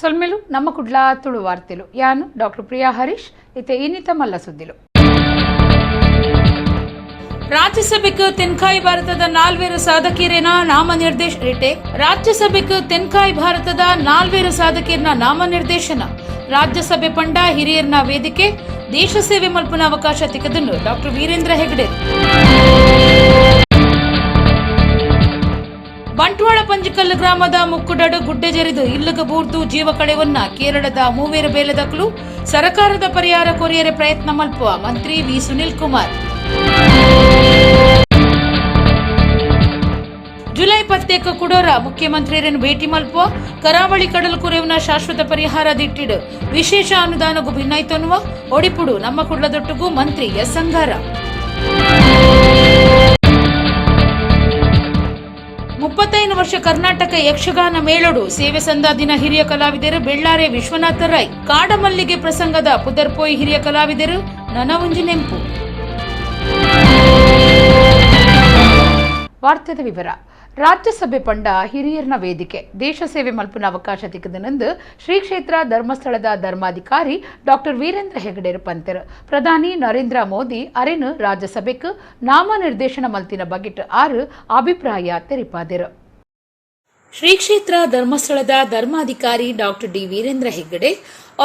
ಸೊಲ್ಮೆಲು ನಮ್ಮ ಕುಡ್ಲ ತುಳು ವಾರ್ತೆಲು. ಯಾನು ಡಾಕ್ಟರ್ ಪ್ರಿಯಾ ಹರೀಶ್. ಇತ್ತೆ ಇನ್ನಿತ ಮಲ್ಲ ಸುದ್ದಿಲು. ರಾಜ್ಯಸಭೆಗೆ ತೆನ್ಕಾಯಿ ಭಾರತದ ನಾಲ್ವೇರು ಸಾಧಕೀರೇನ ನಾಮನಿರ್ದೇಶ ರಾಜ್ಯಸಭೆಗೆ ತೆನ್ಕಾಯಿ ಭಾರತದ ನಾಲ್ವೇರು ಸಾಧಕೀರ್ನ ನಾಮನಿರ್ದೇಶನ. ರಾಜ್ಯಸಭೆ ಪಂಡ ಹಿರಿಯರ್ನ ವೇದಿಕೆ, ದೇಶ ಸೇವೆ ಮಲ್ಪುನ ಅವಕಾಶ ತಿಕ್ಕದನ್ನು ಡಾಕ್ಟರ್ ವೀರೇಂದ್ರ ಹೆಗಡೆ. ಬಂಟ್ವಾಳ ಪಂಜಿಕಲ್ಲು ಗ್ರಾಮದ ಮುಕ್ಕುಡಡು ಗುಡ್ಡೆ ಜರಿದು ಇಲ್ಲಗ ಬೂರ್ದು ಜೀವ ಕಳೆವನ್ನ ಕೇರಳದ ಮೂವೇರು ಬೇಲೆದಕ್ಲು ಸರಕಾರದ ಪರಿಹಾರ ಕೊರಿಯರೆ ಪ್ರಯತ್ನ ಮಲ್ಪುವ ಮಂತ್ರಿ ವಿ ಸುನಿಲ್ ಕುಮಾರ್. ಜುಲೈ 10ಕ್ಕೆ ಕುಡೋರ ಮುಖ್ಯಮಂತ್ರಿಯರನ್ನು ಭೇಟಿ ಮಲ್ಪುವ, ಕರಾವಳಿ ಕಡಲು ಕುರೆವನ ಶಾಶ್ವತ ಪರಿಹಾರ ದಿಟ್ಟಿಡು ವಿಶೇಷ ಅನುದಾನಗೂ ಭಿನ್ನಾಯ್ತನ್ನುವ ಒಡಿಪುಡು ನಮ್ಮ ಕುಡ್ಲದೊಟ್ಟುಗೂ ಮಂತ್ರಿ ಎಸ್ ಅಂಗಾರ. 35 ವರ್ಷ ಕರ್ನಾಟಕ ಯಕ್ಷಗಾನ ಮೇಳಡು ಸೇವೆ ಸಂದಾದಿನ ಹಿರಿಯ ಕಲಾವಿದರು ಬೆಳ್ಳಾರೆ ವಿಶ್ವನಾಥ ರೈ. ಕಾಡಮಲ್ಲಿಗೆ ಪ್ರಸಂಗದ ಪುದರ್ಪೋಯಿ ಹಿರಿಯ ಕಲಾವಿದರು ನನವುಂಜಿ ನೆಂಪು. ವಾರ್ತೆದ ವಿವರ. ರಾಜ್ಯಸಭೆ ಪಂಡ ಹಿರಿಯರ್ನ ವೇದಿಕೆ, ದೇಶ ಸೇವೆ ಮಲ್ಪುನ ಅವಕಾಶ ತಿಕ್ಕದನೆಂದು ಶ್ರೀ ಕ್ಷೇತ್ರ ಧರ್ಮಸ್ಥಳದ ಧರ್ಮಾಧಿಕಾರಿ ಡಾಕ್ಟರ್ ವೀರೇಂದ್ರ ಹೆಗಡೆರು ಪಂತೆರು. ಪ್ರಧಾನಿ ನರೇಂದ್ರ ಮೋದಿ ಅರೆನು ರಾಜ್ಯಸಭೆಗೆ ನಾಮನಿರ್ದೇಶನ ಮಲ್ತಿನ ಬಗೆಟ್ ಆರು ಅಭಿಪ್ರಾಯ ತೆರಿಪಾದೆರು. ಶ್ರೀ ಕ್ಷೇತ್ರ ಧರ್ಮಸ್ಥಳದ ಧರ್ಮಾಧಿಕಾರಿ doctor D Veerendra Heggade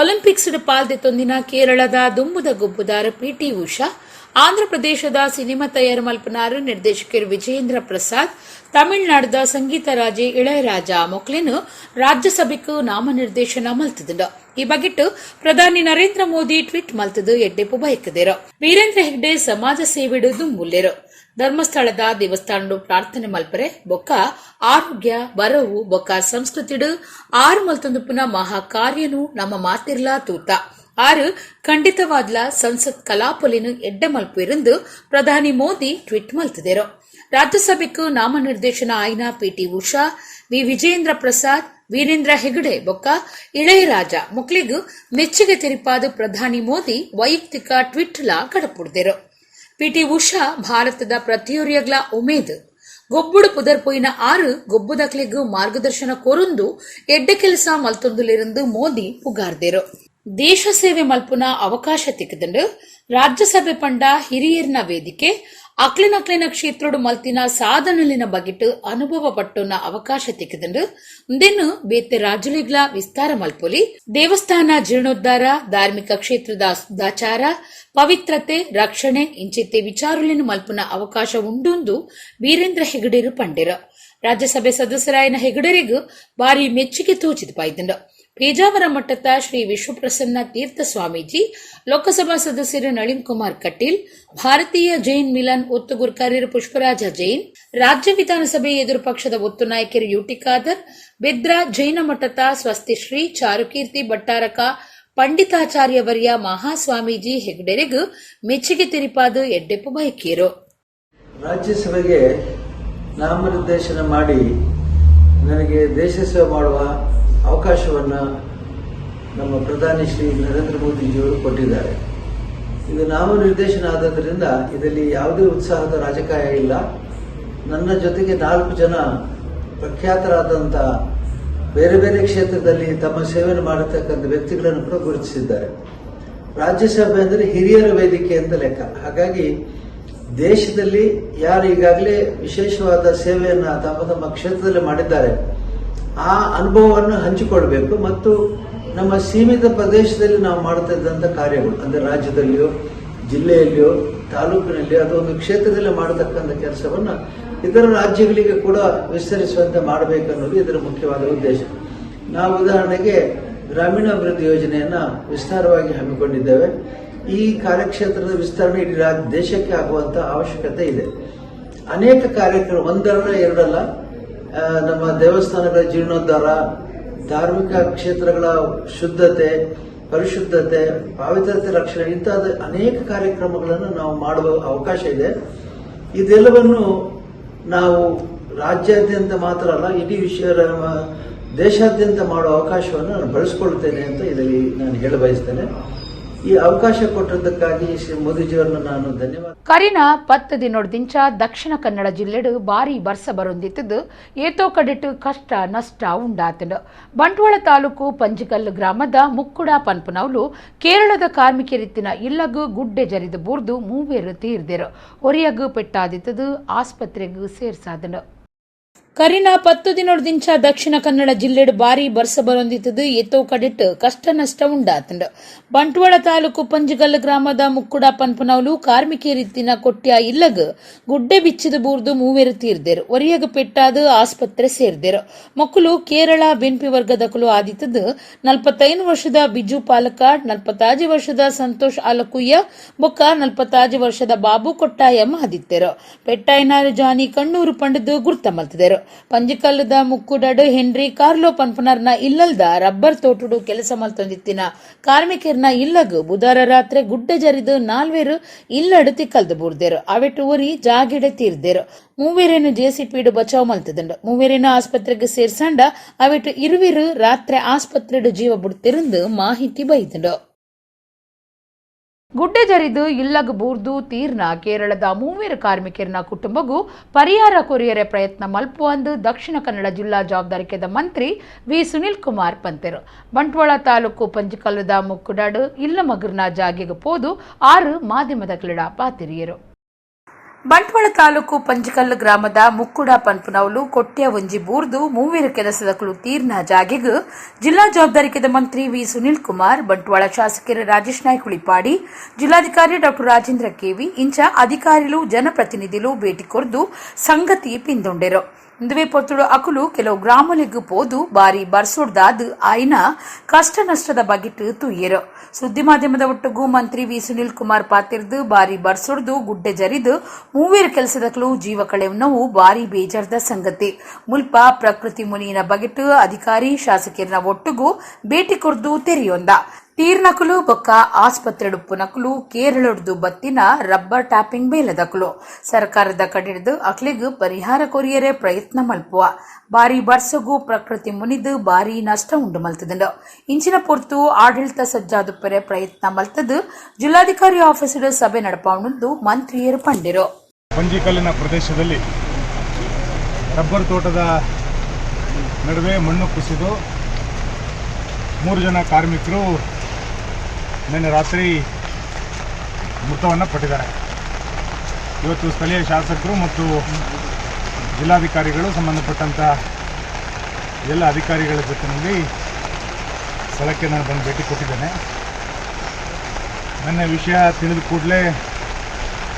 Olympics ಪಾಲ್ದೆತ್ತೊಂದಿನ ಕೇರಳದ ದುಂಬುದ ಗೊಬ್ಬುದಾರ ಪಿಟಿ ಉಷಾ, ಆಂಧ್ರಪ್ರದೇಶದ ಸಿನಿಮಾ ತಯಾರು ಮಲ್ಪನಾರು ನಿರ್ದೇಶಕರು ವಿಜಯೇಂದ್ರ ಪ್ರಸಾದ್, ತಮಿಳುನಾಡದ ಸಂಗೀತ ರಾಜೆ ಇಳಯರಾಜ ಮೊಕ್ಲೆನ್ ರಾಜ್ಯಸಭೆಗೂ ನಾಮನಿರ್ದೇಶನ ಮಲ್ತದುಂಡು. ಈ ಬಗೆಟ್ ಪ್ರಧಾನಿ ನರೇಂದ್ರ ಮೋದಿ ಟ್ವೀಟ್ ಮಲ್ತದು ಎಡ್ಡೆಪು ಬಯಕದೇರು. ವೀರೇಂದ್ರ ಹೆಗ್ಡೆ ಸಮಾಜ ಸೇವೆಡು ದುಂಬುಲ್ಲೆರು. ಧರ್ಮಸ್ಥಳದ ದೇವಸ್ಥಾನಡು ಪ್ರಾರ್ಥನೆ ಮಲ್ಪರೆ ಬೊಕ್ಕ ಆರೋಗ್ಯ ಬರವು ಬೊಕ್ಕ ಸಂಸ್ಕೃತಿಡು ಆರು ಮಲ್ತೊಂದುಪ್ಪುನ ಮಹಾ ಕಾರ್ಯನು ನಮ್ಮ ಮಾತಿರ್ಲಾ ತೂತ. ಆರು ಖಂಡಿತವಾದ್ಲ ಸಂಸತ್ ಕಲಾಪೊಲಿನು ಎಡ್ಡೆ ಮಲ್ಪು ಪ್ರಧಾನಿ ಮೋದಿ ಟ್ವೀಟ್ ಮಲ್ತದೆರು. ರಾಜ್ಯಸಭೆಗೂ ನಾಮನಿರ್ದೇಶನ ಆಯ್ನ ಪಿಟಿ ಉಷಾ, ವಿ ವಿಜಯೇಂದ್ರ ಪ್ರಸಾದ್, ವೀರೇಂದ್ರ ಹೆಗಡೆ ಬೊಕ್ಕ ಇಳಯರಾಜ ಮುಕ್ಲಿಗು ಮೆಚ್ಚುಗೆ ತೆರಿಪಾದ ಪ್ರಧಾನಿ ಮೋದಿ ವೈಯಕ್ತಿಕ ಟ್ವೀಟ್ ಲಾ ಕಡಪುಡ್ದೆರು. ಪಿಟಿ ಉಷಾ ಭಾರತದ ಪ್ರತಿಯೊರಿಯಗ್ಲ ಉಮೇದ್. ಗೊಬ್ಬುಡು ಪುದರ್ಪೊಯಿನ ಆರು ಗೊಬ್ಬುದಕ್ಲೆಗ್ ಮಾರ್ಗದರ್ಶನ ಕೊರುಂದು ಎಡ್ಡೆ ಕೆಲಸ ಮಲ್ತೊಂದುಲಿರಂದು ಮೋದಿ ಪುಗಾರ್ದೆರು. ದೇಶ ಸೇವೆ ಮಲ್ಪುನ ಅವಕಾಶ ತಿಕ್ಕದಂಡು. ರಾಜ್ಯಸಭೆ ಪಂಡ ಹಿರಿಯರ್ನ ವೇದಿಕೆ, ಅಕ್ಲಿನಕ್ಲಿನ ಕ್ಷೇತ್ರಡು ಮಲ್ತಿನ ಸಾಧನಲಿನ ಬಗೆಟ್ ಅನುಭವ ಪಟ್ಟುನ ಅವಕಾಶ ತಿಕ್ಕದಂಡು. ಉಂದೆನ್ನು ಬೇತೆ ರಾಜ್ಯಲಿಗ್ಲ ವಿಸ್ತಾರ ಮಲ್ಪೊಲಿ. ದೇವಸ್ಥಾನ ಜೀರ್ಣೋದ್ಧಾರ, ಧಾರ್ಮಿಕ ಕ್ಷೇತ್ರದ ಸದಾಚಾರ, ಪವಿತ್ರತೆ ರಕ್ಷಣೆ ಇಂಚಿತ್ತೆ ವಿಚಾರಲಿನ ಮಲ್ಪುನ ಅವಕಾಶ ಉಂಡುಂದು ವೀರೇಂದ್ರ ಹೆಗಡೆರು ಪಂಡೆರು. ರಾಜ್ಯಸಭೆ ಸದಸ್ಯರಾಯನ ಹೆಗಡೆರಿಗೂ ಭಾರಿ ಮೆಚ್ಚುಗೆ ತೋಚಿದ ಪಾಯ್ದಂಡು. ಪೇಜಾವರ ಮಠದ ಶ್ರೀ ವಿಶ್ವಪ್ರಸನ್ನ ತೀರ್ಥ ಸ್ವಾಮೀಜಿ, ಲೋಕಸಭಾ ಸದಸ್ಯರು ನಳಿನ್ ಕುಮಾರ್ ಕಟೀಲ್, ಭಾರತೀಯ ಜೈನ್ ಮಿಲನ್ ಒತ್ತು ಗುರ್ಕಾರ್ಯರು ಪುಷ್ಪರಾಜ ಜೈನ್, ರಾಜ್ಯ ವಿಧಾನಸಭೆ ಎದುರು ಪಕ್ಷದ ಒತ್ತು ನಾಯಕರು ಯುಟಿ ಖಾದರ್, ಬೆದ್ರ ಜೈನ ಮಠದ ಸ್ವಸ್ತಿ ಶ್ರೀ ಚಾರುಕೀರ್ತಿ ಭಟ್ಟಾರಕ ಪಂಡಿತಾಚಾರ್ಯವರ್ಯ ಮಹಾಸ್ವಾಮೀಜಿ ಹೆಗ್ಡೆರಿಗೂ ಮೆಚ್ಚುಗೆ ತೆರಿಪಾದ ಎಡ್ಡೆಪ್ಪು ಬಯಕಿಯರು. ರಾಜ್ಯಸಭೆಗೆ ನಾಮನಿರ್ದೇಶನ ಮಾಡಿ ನನಗೆ ದೇಶ ಸೇವೆ ಮಾಡುವ ಅವಕಾಶವನ್ನು ನಮ್ಮ ಪ್ರಧಾನಿ ಶ್ರೀ ನರೇಂದ್ರ ಮೋದಿಜಿಯವರು ಕೊಟ್ಟಿದ್ದಾರೆ. ಇದು ನಾಮನಿರ್ದೇಶನ ಆದದ್ದರಿಂದ ಇದರಲ್ಲಿ ಯಾವುದೇ ಉತ್ಸಾಹದ ರಾಜಕಾಯ ಇಲ್ಲ. ನನ್ನ ಜೊತೆಗೆ 4 ಜನ ಪ್ರಖ್ಯಾತರಾದಂಥ ಬೇರೆ ಬೇರೆ ಕ್ಷೇತ್ರದಲ್ಲಿ ತಮ್ಮ ಸೇವೆಯನ್ನು ಮಾಡತಕ್ಕಂಥ ವ್ಯಕ್ತಿಗಳನ್ನು ಕೂಡ ಗುರುತಿಸಿದ್ದಾರೆ. ರಾಜ್ಯಸಭೆ ಅಂದರೆ ಹಿರಿಯರ ವೇದಿಕೆ ಅಂತ ಲೆಕ್ಕ. ಹಾಗಾಗಿ ದೇಶದಲ್ಲಿ ಯಾರು ಈಗಾಗಲೇ ವಿಶೇಷವಾದ ಸೇವೆಯನ್ನು ತಮ್ಮ ತಮ್ಮ ಕ್ಷೇತ್ರದಲ್ಲಿ ಮಾಡಿದ್ದಾರೆ, ಆ ಅನುಭವವನ್ನು ಹಂಚಿಕೊಳ್ಬೇಕು ಮತ್ತು ನಮ್ಮ ಸೀಮಿತ ಪ್ರದೇಶದಲ್ಲಿ ನಾವು ಮಾಡ್ತಾ ಇದ್ದಂಥ ಕಾರ್ಯಗಳು, ಅಂದರೆ ರಾಜ್ಯದಲ್ಲಿಯೋ ಜಿಲ್ಲೆಯಲ್ಲಿಯೋ ತಾಲೂಕಿನಲ್ಲಿಯೋ ಅಥವಾ ಒಂದು ಕ್ಷೇತ್ರದಲ್ಲಿ ಮಾಡತಕ್ಕಂಥ ಕೆಲಸವನ್ನು ಇತರ ರಾಜ್ಯಗಳಿಗೆ ಕೂಡ ವಿಸ್ತರಿಸುವಂತೆ ಮಾಡಬೇಕನ್ನೋದು ಇದರ ಮುಖ್ಯವಾದ ಉದ್ದೇಶ. ನಾವು ಉದಾಹರಣೆಗೆ ಗ್ರಾಮೀಣಾಭಿವೃದ್ಧಿ ಯೋಜನೆಯನ್ನು ವಿಸ್ತಾರವಾಗಿ ಹಮ್ಮಿಕೊಂಡಿದ್ದೇವೆ. ಈ ಕಾರ್ಯಕ್ಷೇತ್ರದ ವಿಸ್ತರಣೆ ಇಡೀ ದೇಶಕ್ಕೆ ಆಗುವಂಥ ಅವಶ್ಯಕತೆ ಇದೆ. ಅನೇಕ ಕಾರ್ಯಕ್ರಮ, ಒಂದಲ್ಲ ಎರಡಲ್ಲ, ನಮ್ಮ ದೇವಸ್ಥಾನಗಳ ಜೀರ್ಣೋದ್ಧಾರ, ಧಾರ್ಮಿಕ ಕ್ಷೇತ್ರಗಳ ಶುದ್ಧತೆ, ಪರಿಶುದ್ಧತೆ, ಪಾವಿತ್ರ್ಯತೆ ರಕ್ಷಣೆ ಇಂತಹ ಅನೇಕ ಕಾರ್ಯಕ್ರಮಗಳನ್ನು ನಾವು ಮಾಡುವ ಅವಕಾಶ ಇದೆ. ಇದೆಲ್ಲವನ್ನು ನಾವು ರಾಜ್ಯಾದ್ಯಂತ ಮಾತ್ರ ಅಲ್ಲ, ಇಡೀ ವಿಶ್ವ ದೇಶಾದ್ಯಂತ ಮಾಡುವ ಅವಕಾಶವನ್ನು ನಾನು ಬಳಸ್ಕೊಳ್ತೇನೆ ಅಂತ ಇದರಲ್ಲಿ ನಾನು ಹೇಳ ಬಯಸ್ತೇನೆ. ಈ ಅವಕಾಶ ಕೊಟ್ಟದ್ದಕ್ಕಾಗಿ ಶ್ರೀ ಮೋದಿಜಿಯವರನ್ನು ನಾನು ಧನ್ಯವಾದ. ಕರಿನ 10 ದಿನೊಡ್ದಿಂಚ ದಕ್ಷಿಣ ಕನ್ನಡ ಜಿಲ್ಲೆಡು ಭಾರಿ ಬರ್ಸ ಬರೊಂದಿತ್ತದು ಏತೋ ಕಡೆಟು ಕಷ್ಟ ನಷ್ಟ ಉಂಡಾತಂಡು. ಬಂಟ್ವಾಳ ತಾಲೂಕು ಪಂಜಿಕಲ್ಲು ಗ್ರಾಮದ ಮುಕ್ಕುಡ ಪನ್ಪುನವ್ಲು ಕೇರಳದ ಕಾರ್ಮಿಕರಿತ್ತಿನ ಇಲ್ಲಗು ಗುಡ್ಡೆ ಜರಿದು ಬೂರ್ದು ಮೂವೇರು ತೀರ್ದೆರು. ಒರಿಯಗು ಪೆಟ್ಟಾದಿತ್ತದು ಆಸ್ಪತ್ರೆಗೂ ಸೇರ್ಸಾದನು. ಕರಿನ 10 ದಿನೊಡ್ದಿಂಚ ದಕ್ಷಿಣ ಕನ್ನಡ ಜಿಲ್ಲೆಡು ಭಾರಿ ಬರ್ಸ ಬರೊಂದಿತ್ತದು ಏತೋ ಕಡೆಟ್ ಕಷ್ಟ ನಷ್ಟ ಉಂಡಾತಂಡು. ಬಂಟ್ವಾಳ ತಾಲೂಕು ಪಂಜಿಗಲ್ಲು ಗ್ರಾಮದ ಮುಕ್ಕುಡ ಪನ್ಪುನವ್ಲು ಕಾರ್ಮಿಕರಿತ್ತಿನ ಕೊಟ್ಯ ಇಲ್ಲಗ್ ಗುಡ್ಡೆ ಬಿಚ್ಚಿದ ಬೂರ್ದು ಮೂವೆರು ತೀರ್ದೆರು. ಒರಿಯಗ ಪೆಟ್ಟಾದು ಆಸ್ಪತ್ರೆ ಸೇರ್ದೆರು. ಮೊಕ್ಕಲು ಕೇರಳ ಬೆನ್ಪಿ ವರ್ಗದಕಲು ಆದಿತ್ತದು 45 ವರ್ಷದ ಬಿಜು ಪಾಲಕಾಡ್, 45 ವರ್ಷದ ಸಂತೋಷ್ ಆಲಕುಯ್ಯ ಬೊಕ್ಕ 45 ವರ್ಷದ ಬಾಬು ಕೊಟ್ಟಾಯಂ ಆದಿತ್ತೆರು. ಪೆಟ್ಟಾಯಿನಾರು ಜಾನಿ ಕಣ್ಣೂರು ಪಂಡದು ಗುರ್ತ ಮಲ್ತಿದೆರು. ಪಂಜಿಕಲ್ಲದ ಮುಕ್ಕುಡಡು ಹೆನ್ರಿ ಕಾರ್ಲೋ ಪನ್ಪುನರ್ನ ಇಲ್ಲಲ್ದ ರಬ್ಬರ್ ತೋಟುಡು ಕೆಲಸ ಮಲ್ತೊಂದಿತ್ತಿನ ಕಾರ್ಮಿಕರ್ನ ಇಲ್ಲಗು ಬುಧಾರ ರಾತ್ರಿ ಗುಡ್ಡೆ ಜರಿದು ನಾಲ್ವೇರು ಇಲ್ಲಡು ತಿಕ್ಕಲ್ದು ಬೂರ್ದೆರು. ಅವೆಟು ಒರಿ ಜಾಗೆಡೆ ತೀರ್ದೆರು. ಮೂವೇರೇನು ಜೆಸಿಪಿಡು ಬಚಾವ್ ಮಲ್ತದಂಡು. ಮೂವೇರೇನು ಆಸ್ಪತ್ರೆಗೆ ಸೇರ್ಸಂಡ ಅವೆಟು ಇರುವಿರು ರಾತ್ರಿ ಆಸ್ಪತ್ರೆಡು ಜೀವ ಬುಡ್ತಿರಂದು ಮಾಹಿತಿ ಬೈದಂಡು. ಗುಡ್ಡೆ ಜರಿದು ಇಲ್ಲಗ್ ಬೂರ್ದು ತೀರ್ನ ಕೇರಳದ ಮೂವೇರು ಕಾರ್ಮಿಕರನ ಕುಟುಂಬಗೂ ಪರಿಹಾರ ಕೊರಿಯರೆ ಪ್ರಯತ್ನ ಮಲ್ಪುವಂದು ದಕ್ಷಿಣ ಕನ್ನಡ ಜಿಲ್ಲಾ ಜವಾಬ್ದಾರಿಕೆದ ಮಂತ್ರಿ ವಿ ಸುನಿಲ್ ಕುಮಾರ್ ಪಂತೆರು. ಬಂಟ್ವಾಳ ತಾಲೂಕು ಪಂಜಿಕಲ್ಲದ ಮುಕ್ಕುಡಾಡು ಇಲ್ಲ ಮಗುರ್ನ ಜಾಗೆಗೆ ಪೋದು 6 ಮಾಧ್ಯಮದ ಕ್ರೀಡಾ ಪಾತಿರಿಯರು. ಬಂಟ್ವಾಳ ತಾಲೂಕು ಪಂಜಿಕಲ್ಲು ಗ್ರಾಮದ ಮುಕ್ಕುಡ ಪನ್ಪುನವ್ಲು ಕೊಟ್ಯ ಒಂಜಿ ಬೂರ್ದು ಮೂವೇರು ಕೆಲಸದಕಲು ತೀರ್ನ ಜಾಗೆಗ್ ಜಿಲ್ಲಾ ಜವಾಬ್ದಾರಿಕೆದ ಮಂತ್ರಿ ವಿ ಸುನಿಲ್ ಕುಮಾರ್, ಬಂಟ್ವಾಳ ಶಾಸಕರು ರಾಜೇಶ್ ನಾಯ್ಕ್ ಉಳಿಪಾಡಿ, ಜಿಲ್ಲಾಧಿಕಾರಿ ಡಾ ರಾಜೇಂದ್ರ ಕೆವಿ ಇಂಚ ಅಧಿಕಾರಿಲು ಜನಪ್ರತಿನಿಧಿಲು ಭೇಟಿ ಕೊರ್ದು ಸಂಗತಿ ಪಿಂದೊಂಡೆರು. ಇಂದುವೆ ಪೊತ್ತುಡು ಅಕುಲು ಕೆಲವು ಗ್ರಾಮಲೆಗ್ ಪೋದು ಬಾರಿ ಬರ್ಸೊಡ್ದಾದ್ ಆಯ್ನ ಕಷ್ಟ ನಷ್ಟದ ಬಗೆಟ್ ತೂಯೆರು. ಸುದ್ದಿ ಮಾಧ್ಯಮದ ಒಟ್ಟುಗು ಮಂತ್ರಿ ವಿ ಸುನಿಲ್ ಕುಮಾರ್ ಪಾತಿರ್ದು ಬಾರಿ ಬರ್ಸೊಡ್ದು ಗುಡ್ಡೆ ಜರಿದು ಮೂವೇರು ಕೆಲಸದಕ್ಲು ಜೀವ ಕಳೆವು ಬಾರಿ ಬೇಜಾರ್ದ ಸಂಗತಿ. ಮುಲ್ಪ ಪ್ರಕೃತಿ ಮುನಿಯಿನ ಬಗೆಟ್ ಅಧಿಕಾರಿ ಶಾಸಕರ್ನ ಒಟ್ಟುಗು ಭೇಟಿ ಕೊರ್ದು ತೆರೆಯೊಂದ. ತೀರ್ನಕುಲು ಬೊಕ್ಕ ಆಸ್ಪತ್ರೆಡುಪ್ಪು ನಕಲು ಕೇರಳೊಡ್ದು ಬತ್ತಿನ ರಬ್ಬರ್ ಟ್ಯಾಪಿಂಗ್ ಬೇಲದಕಲು. ಸರ್ಕಾರದ ಕಡೆಡ್ದು ಅಕ್ಲಿಗ್ ಪರಿಹಾರ ಕೊರಿಯರೆ ಪ್ರಯತ್ನ ಮಲ್ಪುವ. ಬಾರಿ ಬರ್ಸಗು ಪ್ರಕೃತಿ ಮುನಿದು ಬಾರಿ ನಷ್ಟ ಉಂಡು ಮಲ್ತದಂಡು. ಇಂಚಿನ ಪೊರ್ತು ಆಡಳಿತ ಸಜ್ಜಾದುಪ್ಪರೆ ಪ್ರಯತ್ನ ಮಲ್ತದು ಜಿಲ್ಲಾಧಿಕಾರಿ ಆಫೀಸರ್ ಸಭೆ ನಡಪಾವಣದ್ದು ಮಂತ್ರಿಯರು ಪಂಡಿರು. ಪಂಜಿಕಲ್ಲಿನ ಪ್ರದೇಶದಲ್ಲಿ ರಬ್ಬರ್ ತೋಟದ ನಡುವೆ ಮಣ್ಣು ಕುಸಿದು 3 ಜನ ಕಾರ್ಮಿಕರು ನಿನ್ನೆ ರಾತ್ರಿ ಮೃತವನ್ನು ಪಟ್ಟಿದ್ದಾರೆ. ಇವತ್ತು ಸ್ಥಳೀಯ ಶಾಸಕರು ಮತ್ತು ಜಿಲ್ಲಾಧಿಕಾರಿಗಳು ಸಂಬಂಧಪಟ್ಟಂಥ ಎಲ್ಲ ಅಧಿಕಾರಿಗಳ ಜೊತೆಯಲ್ಲಿ ಸ್ಥಳಕ್ಕೆ ನಾನು ಬಂದು ಭೇಟಿ ಕೊಟ್ಟಿದ್ದೇನೆ. ನನ್ನ ವಿಷಯ ತಿಳಿದ ಕೂಡಲೇ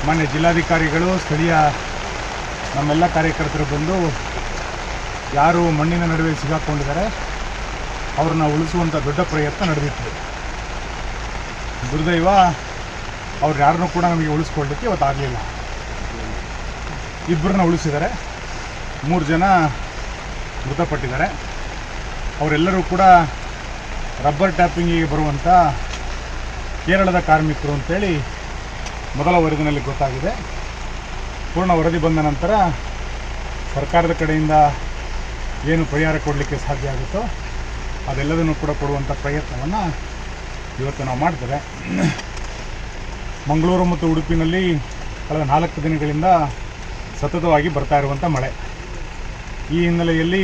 ಮಾನ್ಯ ಜಿಲ್ಲಾಧಿಕಾರಿಗಳು, ಸ್ಥಳೀಯ ನಮ್ಮೆಲ್ಲ ಕಾರ್ಯಕರ್ತರು ಬಂದು ಯಾರು ಮಣ್ಣಿನ ನಡುವೆ ಸಿಗಾಕೊಂಡಿದ್ದಾರೆ ಅವ್ರನ್ನ ಉಳಿಸುವಂಥ ದೊಡ್ಡ ಪ್ರಯತ್ನ ನಡೆದಿತ್ತು. ದುರ್ದೈವ ಅವ್ರು ಯಾರನ್ನೂ ಕೂಡ ನಮಗೆ ಉಳಿಸ್ಕೊಳ್ಳಿಕ್ಕೆ ಇವತ್ತಾಗಲಿಲ್ಲ. ಇಬ್ಬರನ್ನ ಉಳಿಸಿದ್ದಾರೆ, 3 ಜನ ಮೃತಪಟ್ಟಿದ್ದಾರೆ. ಅವರೆಲ್ಲರೂ ಕೂಡ ರಬ್ಬರ್ ಟ್ಯಾಪಿಂಗಿಗೆ ಬರುವಂಥ ಕೇರಳದ ಕಾರ್ಮಿಕರು ಅಂತೇಳಿ ಮೊದಲ ವರದಿನಲ್ಲಿ ಗೊತ್ತಾಗಿದೆ. ಪೂರ್ಣ ವರದಿ ಬಂದ ನಂತರ ಸರ್ಕಾರದ ಕಡೆಯಿಂದ ಏನು ಪರಿಹಾರ ಕೊಡಲಿಕ್ಕೆ ಸಾಧ್ಯ ಆಗುತ್ತೋ ಅದೆಲ್ಲದನ್ನು ಕೂಡ ಕೊಡುವಂಥ ಪ್ರಯತ್ನವನ್ನು ಇವತ್ತು ನಾವು ಮಾಡ್ತೇವೆ. ಮಂಗಳೂರು ಮತ್ತು ಉಡುಪಿನಲ್ಲಿ ಕಳೆದ 4 ದಿನಗಳಿಂದ ಸತತವಾಗಿ ಬರ್ತಾ ಇರುವಂಥ ಮಳೆ, ಈ ಹಿನ್ನೆಲೆಯಲ್ಲಿ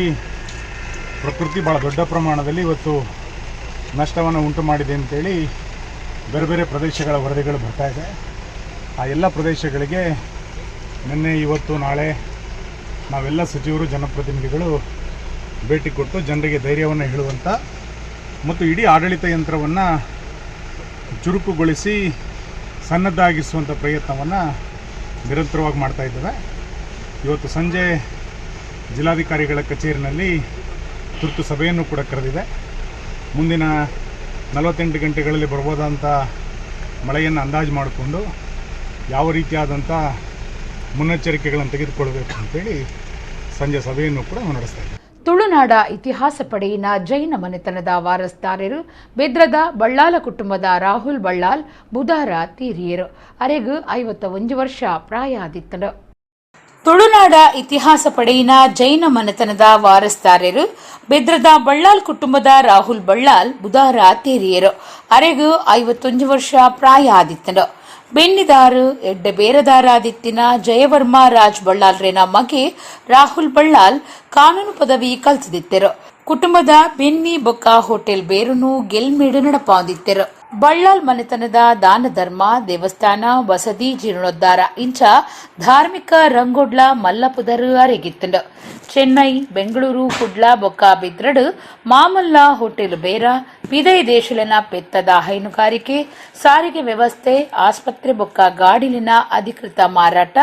ಪ್ರಕೃತಿ ಭಾಳ ದೊಡ್ಡ ಪ್ರಮಾಣದಲ್ಲಿ ಇವತ್ತು ನಷ್ಟವನ್ನು ಉಂಟು ಮಾಡಿದೆ ಅಂತೇಳಿ ಬೇರೆ ಬೇರೆ ಪ್ರದೇಶಗಳ ವರದಿಗಳು ಬರ್ತಾ ಇದೆ. ಆ ಎಲ್ಲ ಪ್ರದೇಶಗಳಿಗೆ ನಿನ್ನೆ, ಇವತ್ತು, ನಾಳೆ ನಾವೆಲ್ಲ ಸಚಿವರು, ಜನಪ್ರತಿನಿಧಿಗಳು ಭೇಟಿ ಕೊಟ್ಟು ಜನರಿಗೆ ಧೈರ್ಯವನ್ನು ಹೇಳುವಂಥ ಮತ್ತು ಇಡೀ ಆಡಳಿತ ಯಂತ್ರವನ್ನು ಚುರುಕುಗೊಳಿಸಿ ಸನ್ನದ್ಧಾಗಿಸುವಂಥ ಪ್ರಯತ್ನವನ್ನು ನಿರಂತರವಾಗಿ ಮಾಡ್ತಾಯಿದ್ದೇವೆ. ಇವತ್ತು ಸಂಜೆ ಜಿಲ್ಲಾಧಿಕಾರಿಗಳ ಕಚೇರಿನಲ್ಲಿ ತುರ್ತು ಸಭೆಯನ್ನು ಕೂಡ ಕರೆದಿದೆ. ಮುಂದಿನ 48 ಗಂಟೆಗಳಲ್ಲಿ ಬರ್ಬೋದಂಥ ಮಳೆಯನ್ನು ಅಂದಾಜು ಮಾಡಿಕೊಂಡು ಯಾವ ರೀತಿಯಾದಂಥ ಮುನ್ನೆಚ್ಚರಿಕೆಗಳನ್ನು ತೆಗೆದುಕೊಳ್ಳಬೇಕು ಅಂತೇಳಿ ಸಂಜೆ ಸಭೆಯನ್ನು ಕೂಡ ನಾವು ನಡೆಸ್ತಾ ಇದ್ದೀವಿ. ತುಳುನಾಡ ಇತಿಹಾಸ ಪಡೆಯಿನ ಜೈನ ಮನೆತನದ ವಾರಸ್ದಾರರು ಬೆದ್ರದ ಬಳ್ಳಾಲ ಕುಟುಂಬದ ರಾಹುಲ್ ಬಳ್ಳಾಲ್ ಬುಧಾರ ತೀರಿಯರು. ಅರೆಗು 51 ವರ್ಷ ಪ್ರಾಯ ಆದಿತ್ತನು. ತುಳುನಾಡ ಇತಿಹಾಸ ಪಡೆಯಿನ ಜೈನ ಮನೆತನದ ವಾರಸ್ದಾರರು ಬೆದ್ರದ ಬಳ್ಳಾಲ್ ಕುಟುಂಬದ ರಾಹುಲ್ ಬಳ್ಳಾಲ್ ಬುಧಾರ ತೇರಿಯರು. ಅರೆಗು 51 ವರ್ಷ ಪ್ರಾಯ ಆದಿತ್ತನು. ಬೆನ್ನಿದಾರು ಎಡ್ಡೆ ಬೇರದಾರಾದಿತ್ತಿನ ಜಯವರ್ಮ ರಾಜ್ ಬಳ್ಳಾಲ್ರೇನ ಮಗೆ ರಾಹುಲ್ ಬಳ್ಳಾಲ್ ಕಾನೂನು ಪದವಿ ಕಲ್ತದಿತ್ತೆರು. ಕುಟುಂಬದ ಬೆನ್ನಿ ಬೊಕ್ಕ ಹೋಟೆಲ್ ಬೇರುನು ಗೆಲ್ಮೇಡು ನಡಪಾದಿತ್ತೆರು. ಬಳ್ಳಾಲ್ ಮನೆತನದ ದಾನ ಧರ್ಮ, ದೇವಸ್ಥಾನ, ವಸತಿ ಜೀರ್ಣೋದ್ಧಾರ ಇಂಚ ಧಾರ್ಮಿಕ ರಂಗೊಡ್ಲ ಮಲ್ಲಪುದರು ಅರೆಗಿತ್ತಂಡು. ಚೆನ್ನೈ, ಬೆಂಗಳೂರು, ಕುಡ್ಲ ಬೊಕ್ಕ ಬಿದ್ರಡು ಮಾಮಲ್ಲ ಹೋಟೆಲ್ ಬೇರ, ಪಿದೈ ದೇಶಲಿನ ಪೆತ್ತದ ಹೈನುಗಾರಿಕೆ, ಸಾರಿಗೆ ವ್ಯವಸ್ಥೆ, ಆಸ್ಪತ್ರೆ ಬೊಕ್ಕ ಗಾಡಿಲಿನ ಅಧಿಕೃತ ಮಾರಾಟ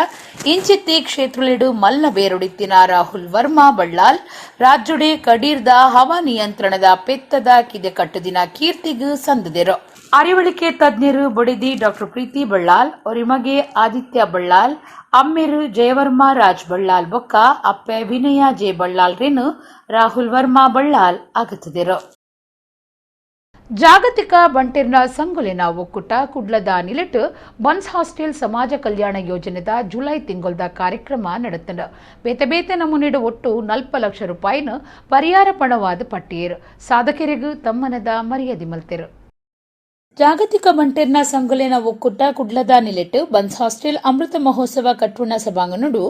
ಇಂಚಿತ್ತಿ ಕ್ಷೇತ್ರಲಿಡು ಮಲ್ಲ ಬೇರೊಡಿತ್ತಿನ ರಾಹುಲ್ ವರ್ಮಾ ಬಳ್ಳಾಲ್ ರಾಜ್ಯಡೆ ಕಡೀರ್ದ ಹವಾ ನಿಯಂತ್ರಣದ ಪೆತ್ತದ ಕಿದೆ ಕಟ್ಟುದಿನ ಕೀರ್ತಿಗ್ ಸಂದಿದೆರು. ಅರಿವಳಿಕೆ ತಜ್ಞರು ಬೊಡಿದಿ ಡಾಕ್ಟರ್ ಪ್ರೀತಿ ಬಳ್ಳಾಲ್, ಒರಿಮಗೆ ಆದಿತ್ಯ ಬಳ್ಳಾಲ್, ಅಮ್ಮೆರು ಜಯವರ್ಮ ರಾಜ್ ಬಳ್ಳಾಲ್ ಬೊಕ್ಕ ಅಪ್ಪೆ ವಿನಯ ಜೆ ಬಳ್ಳಾಲ್ ರೇನು ರಾಹುಲ್ ವರ್ಮಾ ಬಳ್ಳಾಲ್ ಆಗತದಿರು. ಜಾಗತಿಕ ಬಂಟೆರ್ನ ಸಂಗೊಲೆನ ಒಕ್ಕೂಟ ಕುಡ್ಲದ ನಿಲೆಟ್ ಬನ್ಸ್ ಹಾಸ್ಟೆಲ್ ಸಮಾಜ ಕಲ್ಯಾಣ ಯೋಜನೆದ ಜುಲೈ ತಿಂಗೊಲ್ದ ಕಾರ್ಯಕ್ರಮ ನಡೆತಂಡು. ಬೇತೆ ಬೇತೆ ನಮೂನೆಡು ಒಟ್ಟು 40 ಲಕ್ಷ ರೂಪಾಯಿನ ಪರಿಹಾರ ಪಣವಾದ ಪಟ್ಟಿಯರು. ಸಾಧಕರಿಗೂ ತಮ್ಮನದ ಮರ್ಯಾದೆ ಮಲ್ತೆರು. ಜಾಗತಿಕ ಬಂಟೆರ್ನ ಸಂಗೊಲೆನ ಒಕ್ಕೂಟ ಕುಡ್ಲದ ನಿಲೆಟ್ ಬನ್ಸ್ ಹಾಸ್ಟೆಲ್ ಅಮೃತ ಮಹೋತ್ಸವ ಕಟ್ಟುಣ ಸಭಾಂಗಣಡು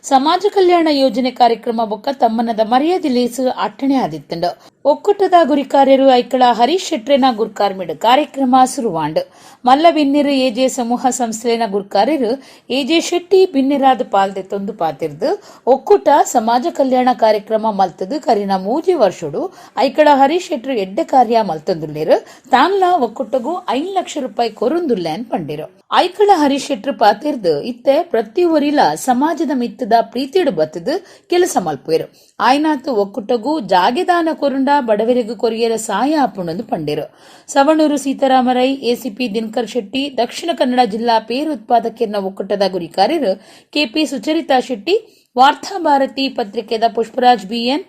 ಸಮಾಜ ಕಲ್ಯಾಣ ಯೋಜನೆ ಕಾರ್ಯಕ್ರಮ ಬೊಕ್ಕ ತಮ್ಮನದ ಮರ್ಯಾದೆ ಲೇಸು ಅಟ್ಟಣೆ ಆದಿತ್ತಂಡು. ಒಕ್ಕೂಟದ ಗುರಿಕಾರ್ಯರು ಐಕಳ ಹರೀಶ್ ಶೆಟ್ರೆನ ಗುರ್ಕಾರ್ಮಿಡ್ ಕಾರ್ಯಕ್ರಮ ಸುರುವಾಂಡ್. ಮಲ್ಲ ಬಿನ್ನೆರು ಎಜೆ ಸಮೂಹ ಸಂಸ್ಥೆನ ಗುರ್ಕಾರ್ಯರು ಎಜೆ ಶೆಟ್ಟಿ ಬಿನ್ನೆರಾದ ಪಾಲ್ದೆ ತೊಂದು ಪಾತಿರ್ದು, ಒಕ್ಕೂಟ ಸಮಾಜ ಕಲ್ಯಾಣ ಕಾರ್ಯಕ್ರಮ ಮಲ್ತದು ಕರಿನ 3 ವರ್ಷಡು ಐಕಳ ಹರೀಶ್ ಶೆಟ್ರು ಎಡ್ಡೆ ಕಾರ್ಯ ಮಲ್ತಂದುಲ್ಲೇರು. ತಾನ್ಲ ಒಕ್ಕೂಟಗೂ 5 ಲಕ್ಷ ರೂಪಾಯಿ ಕೊರುಂದುಲ್ಲೇನ್ ಪಂಡಿರು. ಐಕಳ ಹರೀಶ್ ಶೆಟ್ರು ಪಾತಿರ್ದು, ಇತ್ತೆ ಪ್ರತಿ ಒರಿಲ ಸಮಾಜದ ಮಿತ್ತದ ಪ್ರೀತಿಡು ಬತ್ತದು ಕೆಲಸ ಮಲ್ಪುವೆರು. ಆಯ್ನಾತು ಒಕ್ಕೂಟಗೂ ಜಾಗೆದಾನ ಕೊರುಂಡ ಬಡವರಿಗೂ ಕೊರಿಯರ ಸಾಯ ಆಪುಣಂದು ಪಂಡಿರು. ಸವಣೂರು ಸೀತಾರಾಮ ರೈ, ಎಸಿಪಿ ದಿನಕರ್ ಶೆಟ್ಟಿ, ದಕ್ಷಿಣ ಕನ್ನಡ ಜಿಲ್ಲಾ ಪೇರು ಉತ್ಪಾದಕರ್ನ ಒಕ್ಕೂಟದ ಗುರಿಕಾರ್ಯರು ಕೆಪಿ ಸುಚರಿತಾ ಶೆಟ್ಟಿ, ವಾರ್ತಾಭಾರತಿ ಪತ್ರಿಕೆದ Pushparaj B N,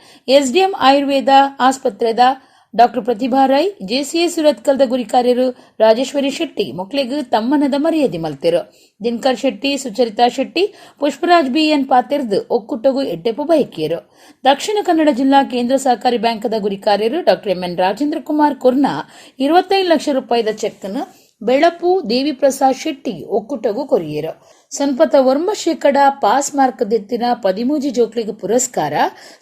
SDM Ayurveda ಆಸ್ಪತ್ರೆದ doctor Pratibha Rai, JCA ಸುರತ್ಕಲ್ದ ಗುರಿಕಾರ್ಯರು ರಾಜೇಶ್ವರಿ ಶೆಟ್ಟಿ ಮೊಕ್ಲೆಗ್ ತಮ್ಮನದ ಮರ್ಯಾದೆ ಮಲ್ತೆರು. ದಿನಕರ್ ಶೆಟ್ಟಿ, ಸುಚರಿತಾ ಶೆಟ್ಟಿ, ಪುಷ್ಪರಾಜ್ ಬಿಎನ್ ಪಾತೆರ್ದು ಒಕ್ಕೂಟಗು ಎಡ್ಡೆಪು ಬಯಕಿಯರು. ದಕ್ಷಿಣ ಕನ್ನಡ ಜಿಲ್ಲಾ ಕೇಂದ್ರ ಸಹಕಾರಿ ಬ್ಯಾಂಕ್ದ ಗುರಿಕಾರ್ಯರು ಡಾಕ್ಟರ್ ಎಂಎನ್ ರಾಜೇಂದ್ರ ಕುಮಾರ್ ಕೊರ್ನ 25 ಲಕ್ಷ ರೂಪಾಯಿದ ಚೆಕ್ ಅನ್ನು ಬೆಳಪು ದೇವಿಪ್ರಸಾದ್ ಶೆಟ್ಟಿ ಒಕ್ಕೂಟಗೂ ಕೊರಿಯರು. ಸನ್ಪತ ವರ್ಮ ಶೇಕಡ ಪಾಸ್ ಮಾರ್ಕ್ ದೆತ್ತಿನ 13 ಜೋಕ್ಲಿಗೆ ಪುರಸ್ಕಾರ,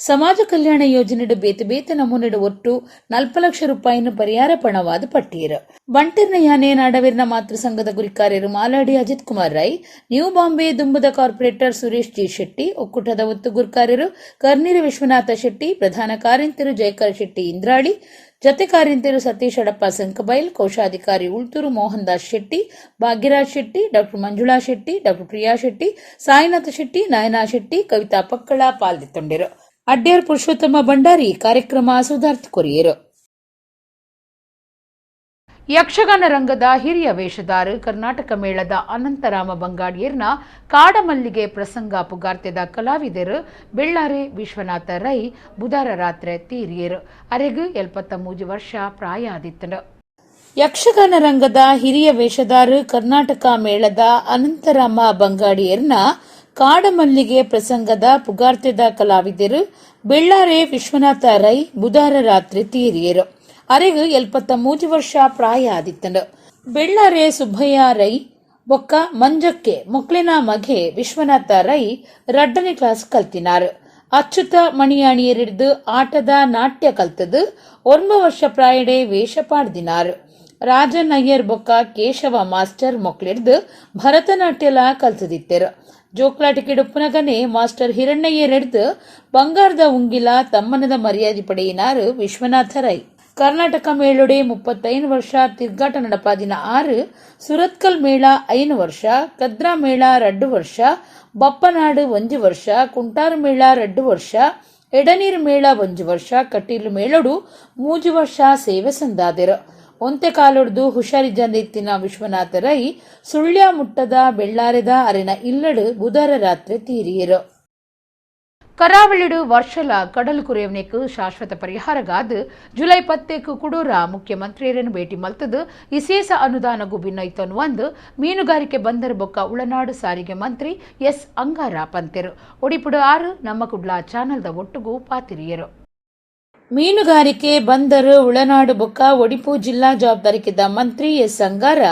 ಸಮಾಜ ಕಲ್ಯಾಣ ಯೋಜನೆಡು ಬೇತೆ ಬೇತೆ ನಮೂನೆಡು ಒಟ್ಟು 40 ಲಕ್ಷ ರೂಪಾಯಿನ ಪರಿಹಾರ ಪಣವಾದ ಪಟ್ಟಿಯರು. ಬಂಟಿರ್ನ ಯಾನೆ ನಾಡವೀರ್ನ ಮಾತೃ ಸಂಘದ ಗುರಿಕಾರ್ಯರು ಮಾಲಾಡಿ ಅಜಿತ್ ಕುಮಾರ್ ರೈ, ನ್ಯೂ ಬಾಂಬೆ ದುಂಬದ ಕಾರ್ಪೊರೇಟರ್ ಸುರೇಶ್ ಜಿ ಶೆಟ್ಟಿ, ಒಕ್ಕೂಟದ ಒತ್ತು ಗುರ್ಕಾರ್ಯರು ಕರ್ನೀರು ವಿಶ್ವನಾಥ ಶೆಟ್ಟಿ, ಪ್ರಧಾನ ಕಾರ್ಯಂತರು ಜಯಕರ್ ಶೆಟ್ಟಿ ಇಂದ್ರಾಳಿ, ಜತೆ ಕಾರ್ಯಂತರು ಸತೀಶ್ ಅಡಪ್ಪ ಸಂಕಬೈಲ್, ಕೋಶಾಧಿಕಾರಿ ಉಳ್ತೂರು ಮೋಹನ್ ದಾಸ್ ಶೆಟ್ಟಿ, ಭಾಗ್ಯರಾಜ್ ಶೆಟ್ಟಿ, ಡಾಕ್ಟರ್ ಮಂಜುಳಾ ಶೆಟ್ಟಿ, ಡಾಕ್ಟರ್ ಪ್ರಿಯಾ ಶೆಟ್ಟಿ, ಸಾಯಿನಾಥ ಶೆಟ್ಟಿ, ನಯನಾ ಶೆಟ್ಟಿ, ಕವಿತಾ ಪಕ್ಕಳ ಪಾಲ್ದಿತ್ತೊಂಡಿರು. ಅಡ್ಯಾರ್ ಪುರುಷೋತ್ತಮ ಭಂಡಾರಿ ಕಾರ್ಯಕ್ರಮ ಸುಧಾರ್ಥ ಕೊರಿಯರು. ಯಕ್ಷಗಾನ ರಂಗದ ಹಿರಿಯ ವೇಷಧಾರ, ಕರ್ನಾಟಕ ಮೇಳದ ಅನಂತರಾಮ ಬಂಗಾಡಿಯರ್ನ ಕಾಡಮಲ್ಲಿಗೆ ಪ್ರಸಂಗ ಪುಗಾರ್ತೆದ ಕಲಾವಿದರು ಬೆಳ್ಳಾರೆ ವಿಶ್ವನಾಥ ರೈ ಬುಧಾರ ರಾತ್ರಿ ತೀರಿಯರು. ಅರೆಗು 73 ವರ್ಷ ಪ್ರಾಯ ಆದಿತ್ತನು. ಯಕ್ಷಗಾನ ರಂಗದ ಹಿರಿಯ ವೇಷಧಾರ, ಕರ್ನಾಟಕ ಮೇಳದ ಅನಂತರಾಮ ಬಂಗಾಡಿಯರ್ನ ಕಾಡಮಲ್ಲಿಗೆ ಪ್ರಸಂಗದ ಪುಗಾರ್ತೆದ ಕಲಾವಿದರು ಬೆಳ್ಳಾರೆ ವಿಶ್ವನಾಥ ರೈ ಬುಧಾರ ರಾತ್ರಿ ತೀರಿಯರು. ಅರೆಗು 73 ವರ್ಷ ಪ್ರಾಯ ಆದಿತ್ತನು. ಬೆಳ್ಳಾರೆ ಸುಬ್ಬಯ್ಯ ರೈ ಬೊಕ್ಕ ಮಂಜಕ್ಕೆ ಮೊಕ್ಲಿನ ಮಗೆ ವಿಶ್ವನಾಥ ರೈ ರಡ್ಡನೇ ಕ್ಲಾಸ್ ಕಲ್ತಿನಾರು. ಅಚ್ಯುತ ಮಣಿಯಾಣಿಯರಿಡ್ದು ಆಟದ ನಾಟ್ಯ ಕಲ್ತದು 9 ವರ್ಷ ಪ್ರಾಯಡೆ ವೇಷ ಪಾಡ್ದಿನಾರು. ರಾಜನ್ ಅಯ್ಯರ್ ಬೊಕ್ಕ ಕೇಶವ ಮಾಸ್ಟರ್ ಮೊಕ್ಲಿಡ್ದು ಭರತನಾಟ್ಯಲ ಕಲ್ತದಿತ್ತೆರು. ಜೋಕ್ಲಾಟಿಕೆಡುಪ್ಪುನಗನೆ ಮಾಸ್ಟರ್ ಹಿರಣ್ಣಯ್ಯರೆಡ್ದು ಬಂಗಾರದ ಉಂಗಿಲ ತಮ್ಮನದ ಮರ್ಯಾದೆ ಪಡೆಯಿನಾರು ವಿಶ್ವನಾಥ ರೈ. ಕರ್ನಾಟಕ ಮೇಳುಡೆ 35 ವರ್ಷ ತಿರ್ಗಾಟ ನಡಪಾದಿನ ಆರು ಸುರತ್ಕಲ್ ಮೇಳ 5 ವರ್ಷ, ಕದ್ರಾ ಮೇಳ 2 ವರ್ಷ, ಬಪ್ಪನಾಡು 1 ವರ್ಷ, ಕುಂಟಾರು ಮೇಳ 2 ವರ್ಷ, ಎಡನೀರು ಮೇಳ 1 ವರ್ಷ, ಕಟೀಲು ಮೇಳಡು 3 ವರ್ಷ ಸೇವೆ ಸಂದಾದೆರು. ಒಂತೆ ಕಾಲೊಡ್ದು ಹುಷಾರಿಜ್ಜಂದಿತ್ತಿನ ವಿಶ್ವನಾಥ ರೈ ಸುಳ್ಯ ಮುಟ್ಟದ ಬೆಳ್ಳಾರೆದ ಅರೆನ ಇಲ್ಲಡು ಬುಧಾರ ರಾತ್ರಿ ತೀರಿಯರು. ಕರಾವಳಿಡು ವರ್ಷಲ ಕಡಲು ಕುರೆಯವನೇಕು ಶಾಶ್ವತ ಪರಿಹಾರಗಾದ ಜುಲೈ 10ಕ್ಕೆ ಕುಡೂರ ಮುಖ್ಯಮಂತ್ರಿಯರನ್ನು ಭೇಟಿ ಮಲ್ತದು ವಿಶೇಷ ಅನುದಾನ ಗುಬಿನೈತನ್ ಒಂದು ಮೀನುಗಾರಿಕೆ ಬಂದರು ಬೊಕ್ಕ ಉಳನಾಡು ಸಾರಿಗೆ ಮಂತ್ರಿ ಎಸ್ ಅಂಗಾರ ಪಂತೆರು. ಒಡಿಪುಡು 6 ನಮ್ಮ ಕುಡ್ಲಾ ಚಾನಲ್ದ ಒಟ್ಟುಗೂ ಪಾತಿರಿಯರು. ಮೀನುಗಾರಿಕೆ ಬಂದರು ಉಳನಾಡು ಬೊಕ್ಕ ಒಡಿಪು ಜಿಲ್ಲಾ ಜವಾಬ್ದಾರಿಕಿದ್ದ ಮಂತ್ರಿ ಎಸ್ ಅಂಗಾರ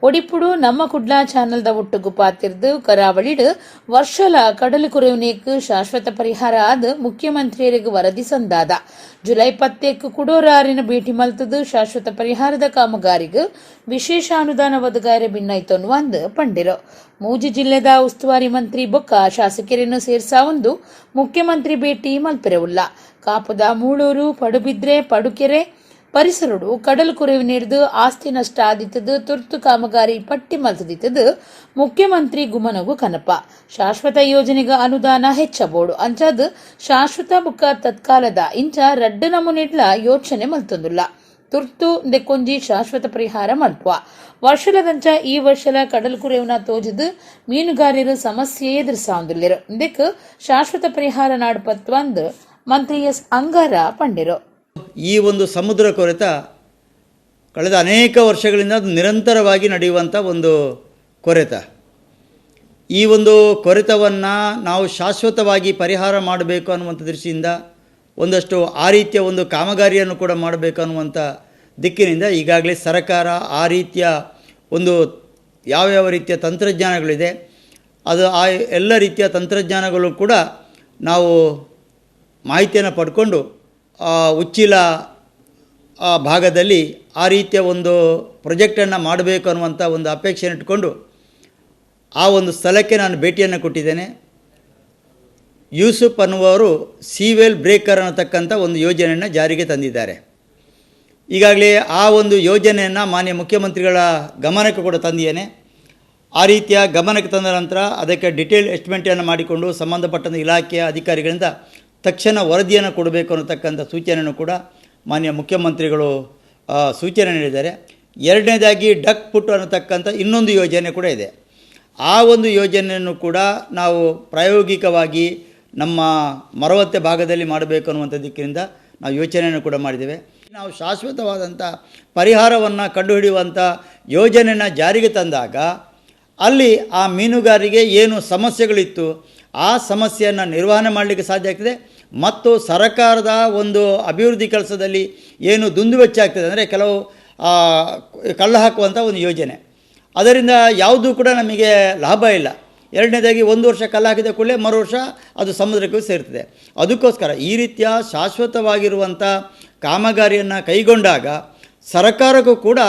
ಒಡಿಪುಡು ನಮ್ಮ ಕುಡ್ಲಾ ಚಾನಲ್ದ ಒಟ್ಟುಗು ಪಾತಿರ್ದು ಕರಾವಳಿಡು ವರ್ಷಲ ಕಡಲು ಕುರೆಯುನೇಕ್ ಶಾಶ್ವತ ಪರಿಹಾರ ಆದ ಮುಖ್ಯಮಂತ್ರಿಯರಿಗೆ ವರದಿ ಸಂದಾದ. ಜುಲೈ 10ಕ್ಕೆ ಕುಡೋರಾರಿನ ಭೇಟಿ ಮಲ್ತದು ಶಾಶ್ವತ ಪರಿಹಾರದ ಕಾಮಗಾರಿಗೆ ವಿಶೇಷ ಅನುದಾನ ಒದಗಾಯರ ಭಿನ್ನೈತೊನ್ ಒಂದು ಪಂಡಿರು. ಮೂಜಿ ಜಿಲ್ಲೆದ ಉಸ್ತುವಾರಿ ಮಂತ್ರಿ ಬೊಕ್ಕ ಶಾಸಕರನ್ನು ಸೇರ್ಸಾವೊಂದು ಮುಖ್ಯಮಂತ್ರಿ ಭೇಟಿ ಮಲ್ಪೆರವುಲ್ಲ. ಕಾಪುದ ಮೂಳೂರು, ಪಡುಬಿದ್ರೆ, ಪಡುಕೆರೆ ಪರಿಸರಡು ಕಡಲು ಕುರೆವು ನೀಡ್ದು ಆಸ್ತಿ ನಷ್ಟ ಆದಿತ್ತದು ತುರ್ತು ಕಾಮಗಾರಿ ಪಟ್ಟಿ ಮಲ್ತದಿತ್ತದು ಮುಖ್ಯಮಂತ್ರಿ ಗುಮನಗು ಕನಪ. ಶಾಶ್ವತ ಯೋಜನೆಗೆ ಅನುದಾನ ಹೆಚ್ಚಬೋಡು ಅಂಚಾದ ಶಾಶ್ವತ ಬುಕ್ಕ ತತ್ಕಾಲದ ಇಂಚ ರಡ್ಡು ನಮೂನೆಡ್ಲ ಯೋಚನೆ ಮಲ್ತೊಂದುಲ್ಲ. ತುರ್ತು ದೆಕ್ಕೊಂಜಿ ಶಾಶ್ವತ ಪರಿಹಾರ ಮಲ್ಪುವ. ವರ್ಷಲದಂಚ ಈ ವರ್ಷಲ ಕಡಲು ಕುರೆವುನ ತೋಜಿದು ಮೀನುಗಾರರು ಸಮಸ್ಯೆ ಎದುರಿಸಾವಂದಿಲ್ಲಿರು. ಇದಕ್ಕೆ ಶಾಶ್ವತ ಪರಿಹಾರ ನಾಡ್ಪತ್ವಂದು ಮಂತ್ರಿ ಎಸ್ ಅಂಗಾರ ಪಂಡಿರು. ಈ ಒಂದು ಸಮುದ್ರ ಕೊರೆತ ಕಳೆದ ಅನೇಕ ವರ್ಷಗಳಿಂದ ಅದು ನಿರಂತರವಾಗಿ ನಡೆಯುವಂಥ ಒಂದು ಕೊರೆತ. ಈ ಒಂದು ಕೊರೆತವನ್ನು ನಾವು ಶಾಶ್ವತವಾಗಿ ಪರಿಹಾರ ಮಾಡಬೇಕು ಅನ್ನುವಂಥ ದೃಷ್ಟಿಯಿಂದ ಒಂದಷ್ಟು ಆ ರೀತಿಯ ಒಂದು ಕಾಮಗಾರಿಯನ್ನು ಕೂಡ ಮಾಡಬೇಕು ಅನ್ನುವಂಥ ದಿಕ್ಕಿನಿಂದ ಈಗಾಗಲೇ ಸರ್ಕಾರ ಆ ರೀತಿಯ ಒಂದು ಯಾವ್ಯಾವ ರೀತಿಯ ತಂತ್ರಜ್ಞಾನಗಳಿದೆ ಅದು ಆ ಎಲ್ಲ ರೀತಿಯ ತಂತ್ರಜ್ಞಾನಗಳು ಕೂಡ ನಾವು ಮಾಹಿತಿಯನ್ನು ಪಡ್ಕೊಂಡು ಉಚ್ಚಿಲ ಆ ಭಾಗದಲ್ಲಿ ಆ ರೀತಿಯ ಒಂದು ಪ್ರಾಜೆಕ್ಟನ್ನು ಮಾಡಬೇಕು ಅನ್ನುವಂಥ ಒಂದು ಅಪೇಕ್ಷೆಯನ್ನು ಇಟ್ಕೊಂಡು ಆ ಒಂದು ಸ್ಥಳಕ್ಕೆ ನಾನು ಭೇಟಿಯನ್ನು ಕೊಟ್ಟಿದ್ದೇನೆ. ಯೂಸುಫ್ ಅನ್ನುವರು ಸೀವೇಲ್ ಬ್ರೇಕರ್ ಅನ್ನತಕ್ಕಂಥ ಒಂದು ಯೋಜನೆಯನ್ನು ಜಾರಿಗೆ ತಂದಿದ್ದಾರೆ. ಈಗಾಗಲೇ ಆ ಒಂದು ಯೋಜನೆಯನ್ನು ಮಾನ್ಯ ಮುಖ್ಯಮಂತ್ರಿಗಳ ಗಮನಕ್ಕೆ ಕೂಡ ತಂದಿದ್ದೇನೆ. ಆ ರೀತಿಯ ಗಮನಕ್ಕೆ ತಂದ ನಂತರ ಅದಕ್ಕೆ ಡಿಟೇಲ್ ಎಸ್ಟಿಮೇಟನ್ನು ಮಾಡಿಕೊಂಡು ಸಂಬಂಧಪಟ್ಟಂಥ ಇಲಾಖೆಯ ಅಧಿಕಾರಿಗಳಿಂದ ತಕ್ಷಣ ವರದಿಯನ್ನು ಕೊಡಬೇಕು ಅನ್ನತಕ್ಕಂಥ ಸೂಚನೆಯನ್ನು ಕೂಡ ಮಾನ್ಯ ಮುಖ್ಯಮಂತ್ರಿಗಳು ಸೂಚನೆ ನೀಡಿದ್ದಾರೆ. ಎರಡನೇದಾಗಿ ಡಕ್ ಪುಟ್ ಅನ್ನತಕ್ಕಂಥ ಇನ್ನೊಂದು ಯೋಜನೆ ಕೂಡ ಇದೆ. ಆ ಒಂದು ಯೋಜನೆಯನ್ನು ಕೂಡ ನಾವು ಪ್ರಾಯೋಗಿಕವಾಗಿ ನಮ್ಮ ಮರವತ್ತೆ ಭಾಗದಲ್ಲಿ ಮಾಡಬೇಕು ಅನ್ನುವಂಥ ದಿಕ್ಕಿನಿಂದ ನಾವು ಯೋಚನೆಯನ್ನು ಕೂಡ ಮಾಡಿದ್ದೇವೆ. ನಾವು ಶಾಶ್ವತವಾದಂಥ ಪರಿಹಾರವನ್ನು ಕಂಡುಹಿಡಿಯುವಂಥ ಯೋಜನೆಯನ್ನು ಜಾರಿಗೆ ತಂದಾಗ ಅಲ್ಲಿ ಆ ಮೀನುಗಾರರಿಗೆ ಏನು ಸಮಸ್ಯೆಗಳಿತ್ತು ಆ ಸಮಸ್ಯೆಯನ್ನು ನಿರ್ವಹಣೆ ಮಾಡಲಿಕ್ಕೆ ಸಾಧ್ಯ ಆಗ್ತದೆ. ಮತ್ತು ಸರಕಾರದ ಒಂದು ಅಭಿವೃದ್ಧಿ ಕೆಲಸದಲ್ಲಿ ಏನು ದುಂದುವೆಚ್ಚ ಆಗ್ತದೆ ಅಂದರೆ ಕೆಲವು ಕಳ್ಳ ಹಾಕುವಂಥ ಒಂದು ಯೋಜನೆ, ಅದರಿಂದ ಯಾವುದೂ ಕೂಡ ನಮಗೆ ಲಾಭ ಇಲ್ಲ. ಎರಡನೇದಾಗಿ ಒಂದು ವರ್ಷ ಕಲ್ಲು ಹಾಕಿದ ಕೂಡಲೇ ಮರು ವರ್ಷ ಅದು ಸಮುದ್ರಕ್ಕೂ ಸೇರ್ತದೆ. ಅದಕ್ಕೋಸ್ಕರ ಈ ರೀತಿಯ ಶಾಶ್ವತವಾಗಿರುವಂಥ ಕಾಮಗಾರಿಯನ್ನು ಕೈಗೊಂಡಾಗ ಸರ್ಕಾರಕ್ಕೂ ಕೂಡ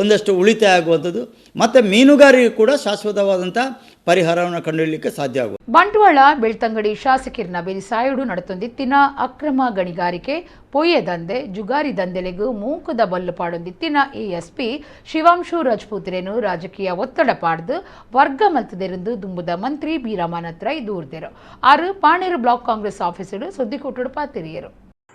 ಒಂದಷ್ಟು ಉಳಿತಾಯ ಆಗುವಂಥದ್ದು ಮತ್ತು ಮೀನುಗಾರರಿಗೂ ಕೂಡ ಶಾಶ್ವತವಾದಂಥ ಪರಿಹಾರವನ್ನು ಕಂಡುಹಿಡಲಿಕ್ಕೆ ಸಾಧ್ಯ ಆಗುವುದು. ಬಂಟ್ವಾಳ ಬೆಳ್ತಂಗಡಿ ಶಾಸಕಿರ್ನ ಬೆರಿಸಾಯುಡು ನಡತೊಂದಿತ್ತಿನ ಅಕ್ರಮ ಗಣಿಗಾರಿಕೆ, ಪೊಯ್ಯೆ ದಂಧೆ, ಜುಗಾರಿ ದಂಧೆಲೆಗೂ ಮೂಕದ ಬಲ್ಲು ಪಾಡೊಂದಿತ್ತಿನ ಎಎಸ್ಪಿ ಶಿವಾಂಶು ರಜಪೂತ್ರೇನು ರಾಜಕೀಯ ಒತ್ತಡ ಪಾಡ್ದು ವರ್ಗ ಮಲ್ತದೆರೆಂದು ದುಂಬುದ ಮಂತ್ರಿ ಬಿ ರಮಾನಾಥ್ ರೈ ದೂರ್ದೆರು. ಆರು ಪಾಣೇರು ಬ್ಲಾಕ್ ಕಾಂಗ್ರೆಸ್ ಆಫೀಸರು ಸುದ್ದಿಕೊಟ್ಟಡು ಪಾತಿರಿಯರು.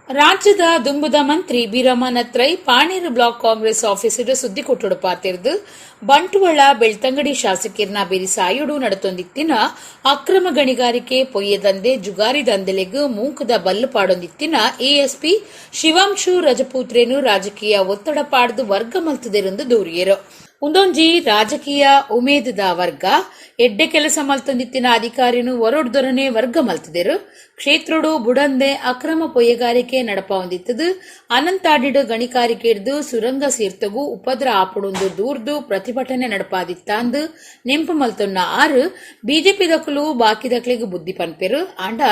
ರಾಜ್ಯದ ದುಂಬುದ ಮಂತ್ರಿ B Ramanath Rai Paneru block Congress ಆಫೀಸಿಡು ಸುದ್ದಿ ಕೊಟ್ಟುಡು ಪಾತಿರ್ದು ಬಂಟ್ವಾಳ ಬೆಳ್ತಂಗಡಿ ಶಾಸಕಿರ್ನ ಬೆರಿಸಾಯುಡು ನಡತೊಂದಿತ್ತಿನ ಅಕ್ರಮ ಗಣಿಗಾರಿಕೆ, ಪೊಯ್ಯೆ ದಂಧೆ, ಜುಗಾರಿ ದಂಧೆಲೆಗ್ ಮೂಕದ ಬಲ್ಲು ಪಾಡೊಂದಿತ್ತಿನ ಎಎಸ್ಪಿ ಶಿವಾಂಶು ರಜಪೂತ್ರೇನು ರಾಜಕೀಯ ಒತ್ತಡ ಪಾಡ್ದು ವರ್ಗ ಮಲ್ತದೆರೆಂದು ದೂರಿಯರು. ಉಂದೊಂಜಿ ರಾಜಕೀಯ ಉಮೇದದ ವರ್ಗ, ಎಡ್ಡೆ ಕೆಲಸ ಮಲ್ತೊಂದಿತ್ತಿನ ಅಧಿಕಾರಿನು ಒರೊಡ್ದೊರನೆ ವರ್ಗ ಮಲ್ತದೆರು. ಕ್ಷೇತ್ರಡು ಬುಡಂದೆ ಅಕ್ರಮ ಪೊಯ್ಯಗಾರಿಕೆ ನಡಪಾವೊಂದಿತ್ತದು. ಅನಂತಾಡಿಡು ಗಣಿಗಾರಿಕೆ ಹಿಡ್ದು ಸುರಂಗ ಸೀರ್ತಗು ಉಪದ್ರ ಆಪುಡೊಂದು ದೂರ್ದು ಪ್ರತಿಭಟನೆ ನಡಪಾದಿತ್ತಾಂದು ನೆಂಪು ಮಲ್ತೊನ್ನ ಆರು ಬಿಜೆಪಿ ದಕ್ಕಲು ಬಾಕಿ ದಕ್ಲೆಗ್ ಬುದ್ಧಿ ಪನ್ಪೆರು, ಆಂಡ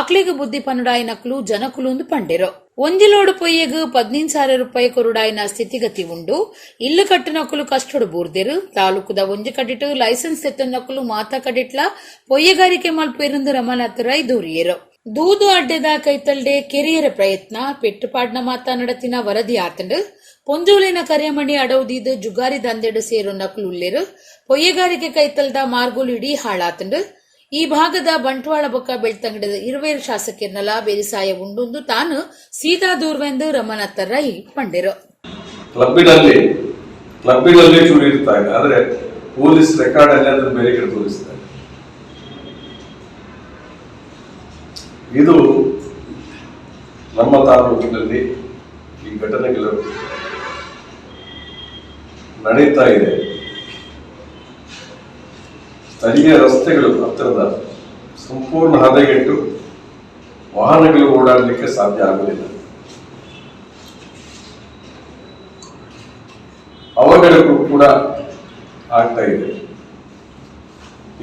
ಆಕ್ಲೆಗ್ ಬುದ್ಧಿ ಪನ್ನುಡಾಯಿನಕ್ಲು ಜನಕುಲು ಪಂಡೆರು. ಒಂಜಿ ಲೋಡು ಪೊಯ್ಯೆಗ್ 15,000 ರೂಪಾಯಿ ಕೊರುಡಾಯಿನ ಸ್ಥಿತಿಗತಿ ಉಂಡು. ಇಲ್ಲು ಕಟ್ಟುನಕುಲು ಕಷ್ಟೊಡು ಬೂರ್ದೆರು. ತಾಲೂಕುದ ಒಂಜಿ ಕಡಿಟು ಲೈಸೆನ್ಸ್ ತೆತ್ತೊನ್ನಕುಲು ಮಾತಾ ಕಡಿಟ್ಲ ಪೊಯ್ಯಗಾರಿಕೆ ಮಲ್ಪೆರುಂದು ರಮಾನಾಥ್ ರೈ ದೂರಿಯರು. ದೂದು ಅಡ್ಡೆದ ಕೈತಲ್ಡೆ ಕೆರಿಯರ ಪ್ರಯತ್ನ ಪೆಟ್ಟುಪಾಡ್ನ ಮಾತಾ ನಡತಿನ ವರದಿ ಆತಂಡು. ಪೊಂಜೋಲಿನ ಕರೆಮಣಿ ಅಡೌದೀದ್ ಜುಗಾರಿ ದಂದೆಡು ಸೇರು ನಕಲು ಉಲ್ಲೇರು. ಪೊಯ್ಯಗಾರಿಕೆ ಕೈತಲ್ದ ಮಾರ್ಗೋಲು ಇಡೀ ಹಾಳಾತಂಡು. ಈ ಭಾಗದ ಬಂಟ್ವಾಳ ಬೊಕ್ಕ ಬೆಳ್ತಂಗಡಿದ ಇರುವೇರು ಶಾಸಕಿರ್ನಲ ಬೇರಿಸಾಯ ಉಂಡುಂದು ತಾನು ಸೀದಾ ದೂರ್ವೆಂದು ರಮಾನಾಥ ರೈ ಪಂಡೆರು. ಕ್ಲಬ್ಬಿನಲ್ಲಿ ಕ್ಲಬ್ಬಿನಲ್ಲಿ ಚೂರಿ ಇರ್ತಾ ಇದೆ, ಆದ್ರೆ ಪೊಲೀಸ್ ರೆಕಾರ್ಡ್ ಅಲ್ಲಿ ಅದನ್ನು ಬೇರೆ ಕಡೆ ತೋರಿಸ್ತಾರೆ. ಇದು ನಮ್ಮ ತಾಲೂಕಿನಲ್ಲಿ ಈ ಘಟನೆಗಳು ನಡೀತಾ ಇದೆ. ಸ್ಥಳೀಯ ರಸ್ತೆಗಳು ಹತ್ತಿರದ ಸಂಪೂರ್ಣ ಹದಗೆಟ್ಟು ವಾಹನಗಳು ಓಡಾಡಲಿಕ್ಕೆ ಸಾಧ್ಯ ಆಗುವುದಿಲ್ಲ. ಅವಘಡಕ್ಕೂ ಕೂಡ ಆಗ್ತಾ ಇದೆ.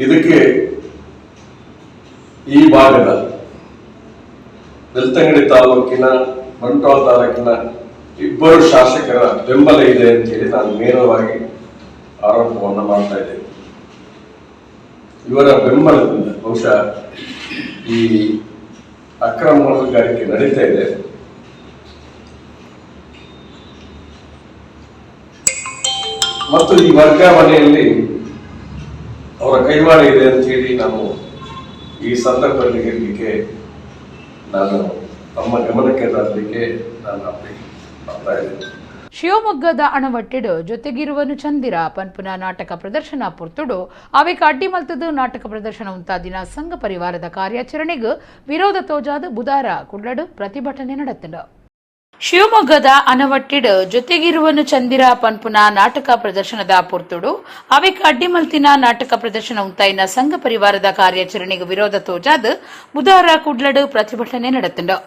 ಇದಕ್ಕೆ ಈ ಭಾಗದ ಬೆಳ್ತಂಗಡಿ ತಾಲೂಕಿನ, ಬಂಟ್ವಾಳ ತಾಲೂಕಿನ ಇಬ್ಬರು ಶಾಸಕರ ಬೆಂಬಲ ಇದೆ ಅಂತ ಹೇಳಿ ನಾನು ನೇರವಾಗಿ ಆರೋಪವನ್ನು ಮಾಡ್ತಾ ಇದ್ದೇನೆ. ಇವರ ಬೆಂಬಲದಿಂದ ಬಹುಶಃ ಈ ಅಕ್ರಮಗಾರಿಕೆ ನಡೀತಾ ಇದೆ. ಮತ್ತು ಈ ವರ್ಗಾವಣೆಯಲ್ಲಿ ಅವರ ಕೈವಾಡ ಇದೆ ಅಂತ ಹೇಳಿ ನಾನು ಈ ಸಂದರ್ಭದಲ್ಲಿ ಹೇಳಲಿಕ್ಕೆ, ನಾನು ತಮ್ಮ ಗಮನಕ್ಕೆ ತರಲಿಕ್ಕೆ ನಾನು ಅಪೇಕ್ಷೆ ಮಾಡ್ತಾ ಇದ್ದೇನೆ. ಶಿವಮೊಗ್ಗದ ಅಣವಟ್ಟಿಡು ಜೊತೆಗಿರುವನು ಚಂದಿರ ಪನ್ಪುನ ನಾಟಕ ಪ್ರದರ್ಶನ ಪುರ್ತುಡು ಅವೆಕ ಅಡ್ಡಿ ಮಲ್ತದು ನಾಟಕ ಪ್ರದರ್ಶನ ಉಂತಾದಿನ ಸಂಘ ಪರಿವಾರದ ಕಾರ್ಯಾಚರಣೆಗೆ ವಿರೋಧ ತೋಜಾದ ಬುಧಾರ ಕುಡ್ಲಡು ಪ್ರತಿಭಟನೆ ನಡೆತ್ತಂಡು. ಶಿವಮೊಗ್ಗದ ಅನವಟ್ಟಿಡು ಜೊತೆಗಿರುವನು ಚಂದಿರ ಪನ್ಪುನ ನಾಟಕ ಪ್ರದರ್ಶನದ ಪುರ್ತುಡು ಅವೆಕ ಅಡ್ಡಿಮಲ್ತಿನ ನಾಟಕ ಪ್ರದರ್ಶನ ಉಂತಾಯಿನ ಸಂಘ ಪರಿವಾರದ ಕಾರ್ಯಾಚರಣೆಗೆ ವಿರೋಧ ತೋಜಾದ ಬುಧಾರ ಕುಡ್ಲಡು ಪ್ರತಿಭಟನೆ ನಡೆತ್ತಂಡು.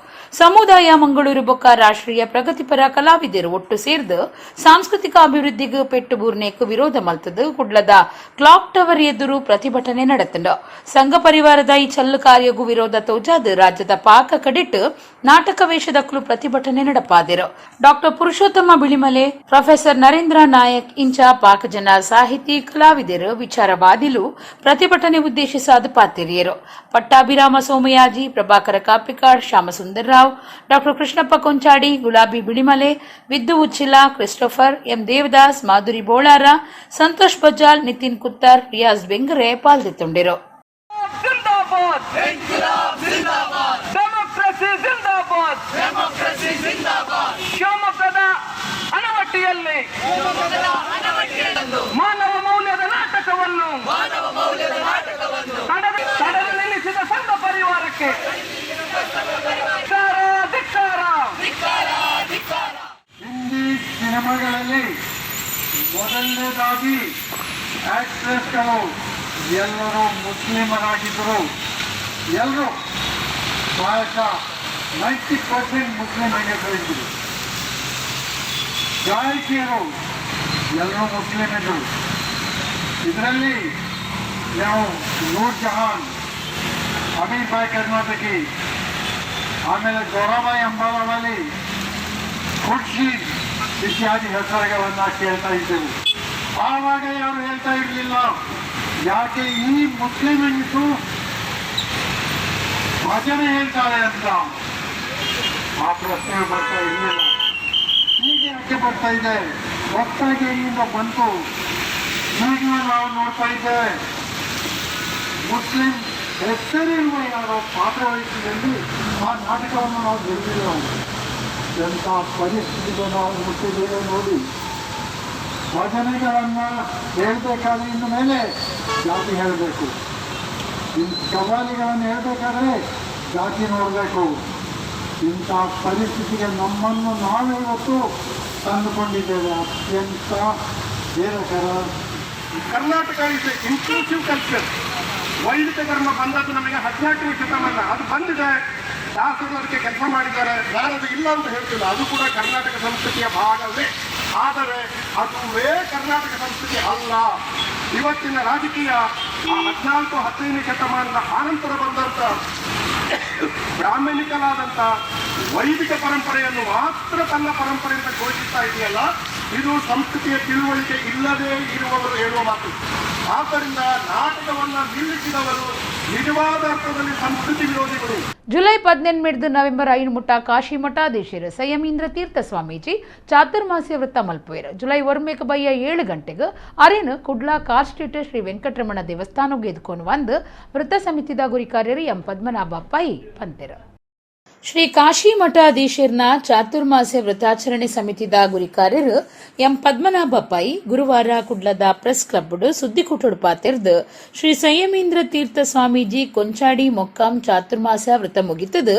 ಸಮುದಾಯ ಮಂಗಳೂರು ಬೊಕ್ಕ ರಾಷ್ಟ್ರೀಯ ಪ್ರಗತಿಪರ ಕಲಾವಿದರು ಒಟ್ಟು ಸೇರ್ದು ಸಾಂಸ್ಕೃತಿಕ ಅಭಿವೃದ್ಧಿಗೆ ಪೆಟ್ಟು ಬೂರ್ನೇಕು ವಿರೋಧ ಮಲ್ತದು ಕುಡ್ಲದ ಕ್ಲಾಕ್ ಟವರ್ ಎದುರು ಪ್ರತಿಭಟನೆ ನಡೆತ್ತಂಡು. ಸಂಘ ಪರಿವಾರದ ಈ ಚಲ್ಲು ಕಾರ್ಯಗೂ ವಿರೋಧ ತೋಜಾದ ರಾಜ್ಯದ ಪಾಕ ಕಡಿಟ್ಟು ನಾಟಕ ವೇಷದಕ್ಕಲು ಪ್ರತಿಭಟನೆ ನಡೆಪಾದಿರು. ಡಾಕ್ಟರ್ ಪುರುಷೋತ್ತಮ ಬಿಳಿಮಲೆ, ಪ್ರೊಫೆಸರ್ ನರೇಂದ್ರ ನಾಯಕ್ ಇಂಚ ಪಾಕ ಜನ ಸಾಹಿತಿ ಕಲಾವಿದರು ವಿಚಾರವಾದಿಲು ಪ್ರತಿಭಟನೆ ಉದ್ದೇಶಿಸಾದ ಪಾತಿರಿಯರು. ಪಟ್ಟಾಭಿರಾಮ ಸೋಮಯಾಜಿ, ಪ್ರಭಾಕರ ಕಾಪಿಕಾಡ್, ಶ್ಯಾಮಸುಂದರ್ ರಾವ್, ಡಾಕ್ಟರ್ ಕೃಷ್ಣಪ್ಪ ಕೊಂಚಾಡಿ, ಗುಲಾಬಿ ಬಿಳಿಮಲೆ, ವಿದ್ದು ಉಚ್ಚಿಲ, ಕ್ರಿಸ್ಟೋಫರ್ ಎಂ ದೇವದಾಸ್, ಮಾಧುರಿ ಬೋಳಾರ, ಸಂತೋಷ್ ಬಜಾಲ್, ನಿತಿನ್ ಕುತ್ತಾರ್, ರಿಯಾಜ್ ಬೆಂಗರೆ ಪಾಲ್ದಿತ್ತುಂಡಿರು. ಶಿವಮೊಗ್ಗದ ಅಣವಟ್ಟಿಯಲ್ಲಿ ಮಾನವ ಮೌಲ್ಯದ ನಾಟಕವನ್ನು ತಡೆದು ನಿಲ್ಲಿಸಿದ ಸಂಘ ಪರಿವಾರಕ್ಕೆ ಧಿಕ್ಕಾರ. ಹಿಂದಿ ಸಿನಿಮಾಗಳಲ್ಲಿ ಮೊದಲನೇದಾಗಿ ಆಕ್ಟ್ರೆಸ್ಗಳು ಎಲ್ಲರೂ ಮುಸ್ಲಿಮರಾಗಿದ್ದರು. ಎಲ್ಲರೂ ಪ್ರಾಯಶಃ 90% ಮುಸ್ಲಿಂ ಹೆಂಗಸರು ಇದ್ದರು. ಗಾಯಕಿಯರು ಎಲ್ಲರೂ ಮುಸ್ಲಿಂ ಇದ್ದರು. ಇದರಲ್ಲಿ ನಾವು ನೂರ್ ಜಹಾನ್, ಅಮೀರ್ ಬಾಯ್ ಕರ್ನಾಟಕಿ, ಆಮೇಲೆ ಗೌರಬಾಯಿ ಅಂಬಾಲವಾಲಿ, ಖುರ್ಷೀದ್ ಇತ್ಯಾದಿ ಹೆಸರುಗಳನ್ನು ಕೇಳ್ತಾ ಇದ್ದೆವು. ಆವಾಗ ಯಾರು ಹೇಳ್ತಾ ಇರಲಿಲ್ಲ, ಯಾಕೆ ಈ ಮುಸ್ಲಿಂ ಹೆಂಗಸು ಭಜನೆ ಹೇಳ್ತಾಳೆ ಅಂತ. ಆ ಪ್ರಶ್ನೆ ಬರ್ತಾ ಇರಲಿಲ್ಲ. ಈಗ ಯಾಕೆ ಬರ್ತಾ ಇದೆ? ಹೊಸದಾಗಿ ಎಲ್ಲಿಂದ ಬಂತು? ಈಗಲೂ ನಾವು ನೋಡ್ತಾ ಇದ್ದೇವೆ, ಮುಸ್ಲಿಂ ಹೆಸರಿರುವ ಯಾರೋ ಪಾತ್ರವಹಿಸಿದಲ್ಲಿ ಆ ನಾಟಕವನ್ನು ನಾವು ಗೆದ್ದಿದ್ದೆವು. ಎಂಥ ಪರಿಸ್ಥಿತಿಗೆ ನಾವು ಮುಟ್ಟಿದ್ದೇವೆ ನೋಡಿ. ಭಜನೆಗಳನ್ನು ಹೇಳಬೇಕಾದ್ರೆ ಇನ್ನು ಮೇಲೆ ಜಾತಿ ಹೇಳಬೇಕು, ಇನ್ನು ಕವಾಲಿಗಳನ್ನು ಹೇಳಬೇಕಾದ್ರೆ ಜಾತಿ ನೋಡಬೇಕು. ಇಂಥ ಪರಿಸ್ಥಿತಿಗೆ ನಮ್ಮನ್ನು ನಾವೇ ಇವತ್ತು ತಂದುಕೊಂಡಿದ್ದೇವೆ. ಅತ್ಯಂತ ಖೇದಕರ. Karnataka is inclusive culture. ವೈದಿಕ ಧರ್ಮ ಬಂದದ್ದು ನಮಗೆ 18ನೇ ಶತಮಾನ ಅದು ಬಂದಿದೆ. ದಾಸರು ಅದಕ್ಕೆ ಕೆಲಸ ಮಾಡಿದ್ದಾರೆ. ನಾನದು ಇಲ್ಲ ಅಂತ ಹೇಳ್ತಿಲ್ಲ, ಅದು ಕೂಡ ಕರ್ನಾಟಕ ಸಂಸ್ಕೃತಿಯ ಭಾಗವೇ. ಆದರೆ ಅದುವೇ ಕರ್ನಾಟಕ ಸಂಸ್ಕೃತಿ ಅಲ್ಲ. ಇವತ್ತಿನ ರಾಜಕೀಯ ಆ 14, 15ನೇ ಶತಮಾನದ ಆನಂತರ ಬಂದಂಥ ಬ್ರಾಹ್ಮಣಿಕಲಾದಂಥ ವೈದಿಕ ಪರಂಪರೆಯನ್ನು ಮಾತ್ರ ತನ್ನ ಪರಂಪರೆ ಅಂತ ಘೋಷಿಸ್ತಾ ಇದೆಯಲ್ಲ, ಇದು ಸಂಸ್ಕೃತಿಯ ತಿಳುವಳಿಕೆ ಇಲ್ಲದೆ ಇರುವವರು ಹೇಳುವ ಮಾತು. ಆದ್ದರಿಂದ ನಾಟಕವನ್ನು ನಿಲ್ಲಿಸಿದವರು ನಿಜವಾದ ಅರ್ಥದಲ್ಲಿ ಸಂಸ್ಕೃತಿ ವಿರೋಧಿಗಳು. ಜುಲೈ 18 ನವೆಂಬರ್ 5 ಮುಟ್ಟ ಕಾಶಿ ಮಠಾಧೀಶರು ಸಂಯಮೀಂದ್ರ ತೀರ್ಥ ಸ್ವಾಮೀಜಿ ಚಾತುರ್ಮಾಸ್ಯ ವೃತ್ತ ಮಲ್ಪುವೆರು. ಜುಲೈ 1 ಬಯ್ಯ 7 ಗಂಟೆಗೆ ಅರೇನು ಕುಡ್ಲ ಕಾರ್ ಸ್ಟ್ರೀಟ್ ಶ್ರೀ ವೆಂಕಟರಮಣ ದೇವಸ್ಥಾನಕ್ಕೆ ಎದ್ಕೊಂಡು ಬಂದು ವೃತ್ತ ಸಮಿತಿದ ಗುರಿಕಾರ್ಯರು ಎಂ ಪದ್ಮನಾಭ ಪೈ ಪಂತೆರು. ಶ್ರೀ ಕಾಶಿ ಮಠಾಧೀಶರ್ನ ಚಾತುರ್ಮಾಸ್ಯ ವ್ರತಾಚರಣೆ ಸಮಿತಿದ ಗುರಿಕಾರರು ಎಂ ಪದ್ಮನಾಭ ಪೈ ಗುರುವಾರ ಕುಡ್ಲದ ಪ್ರೆಸ್ ಕ್ಲಬ್ ಸುದ್ದಿಕೂಟೊಡು ಪಾತೆರ್ದು ಶ್ರೀ ಸಂಯಮೀಂದ್ರ ತೀರ್ಥ ಸ್ವಾಮೀಜಿ ಕೊಂಚಾಡಿ ಮೊಕ್ಕಾಂ ಚಾತುರ್ಮಾಸ ವ್ರತ ಮುಗಿತದು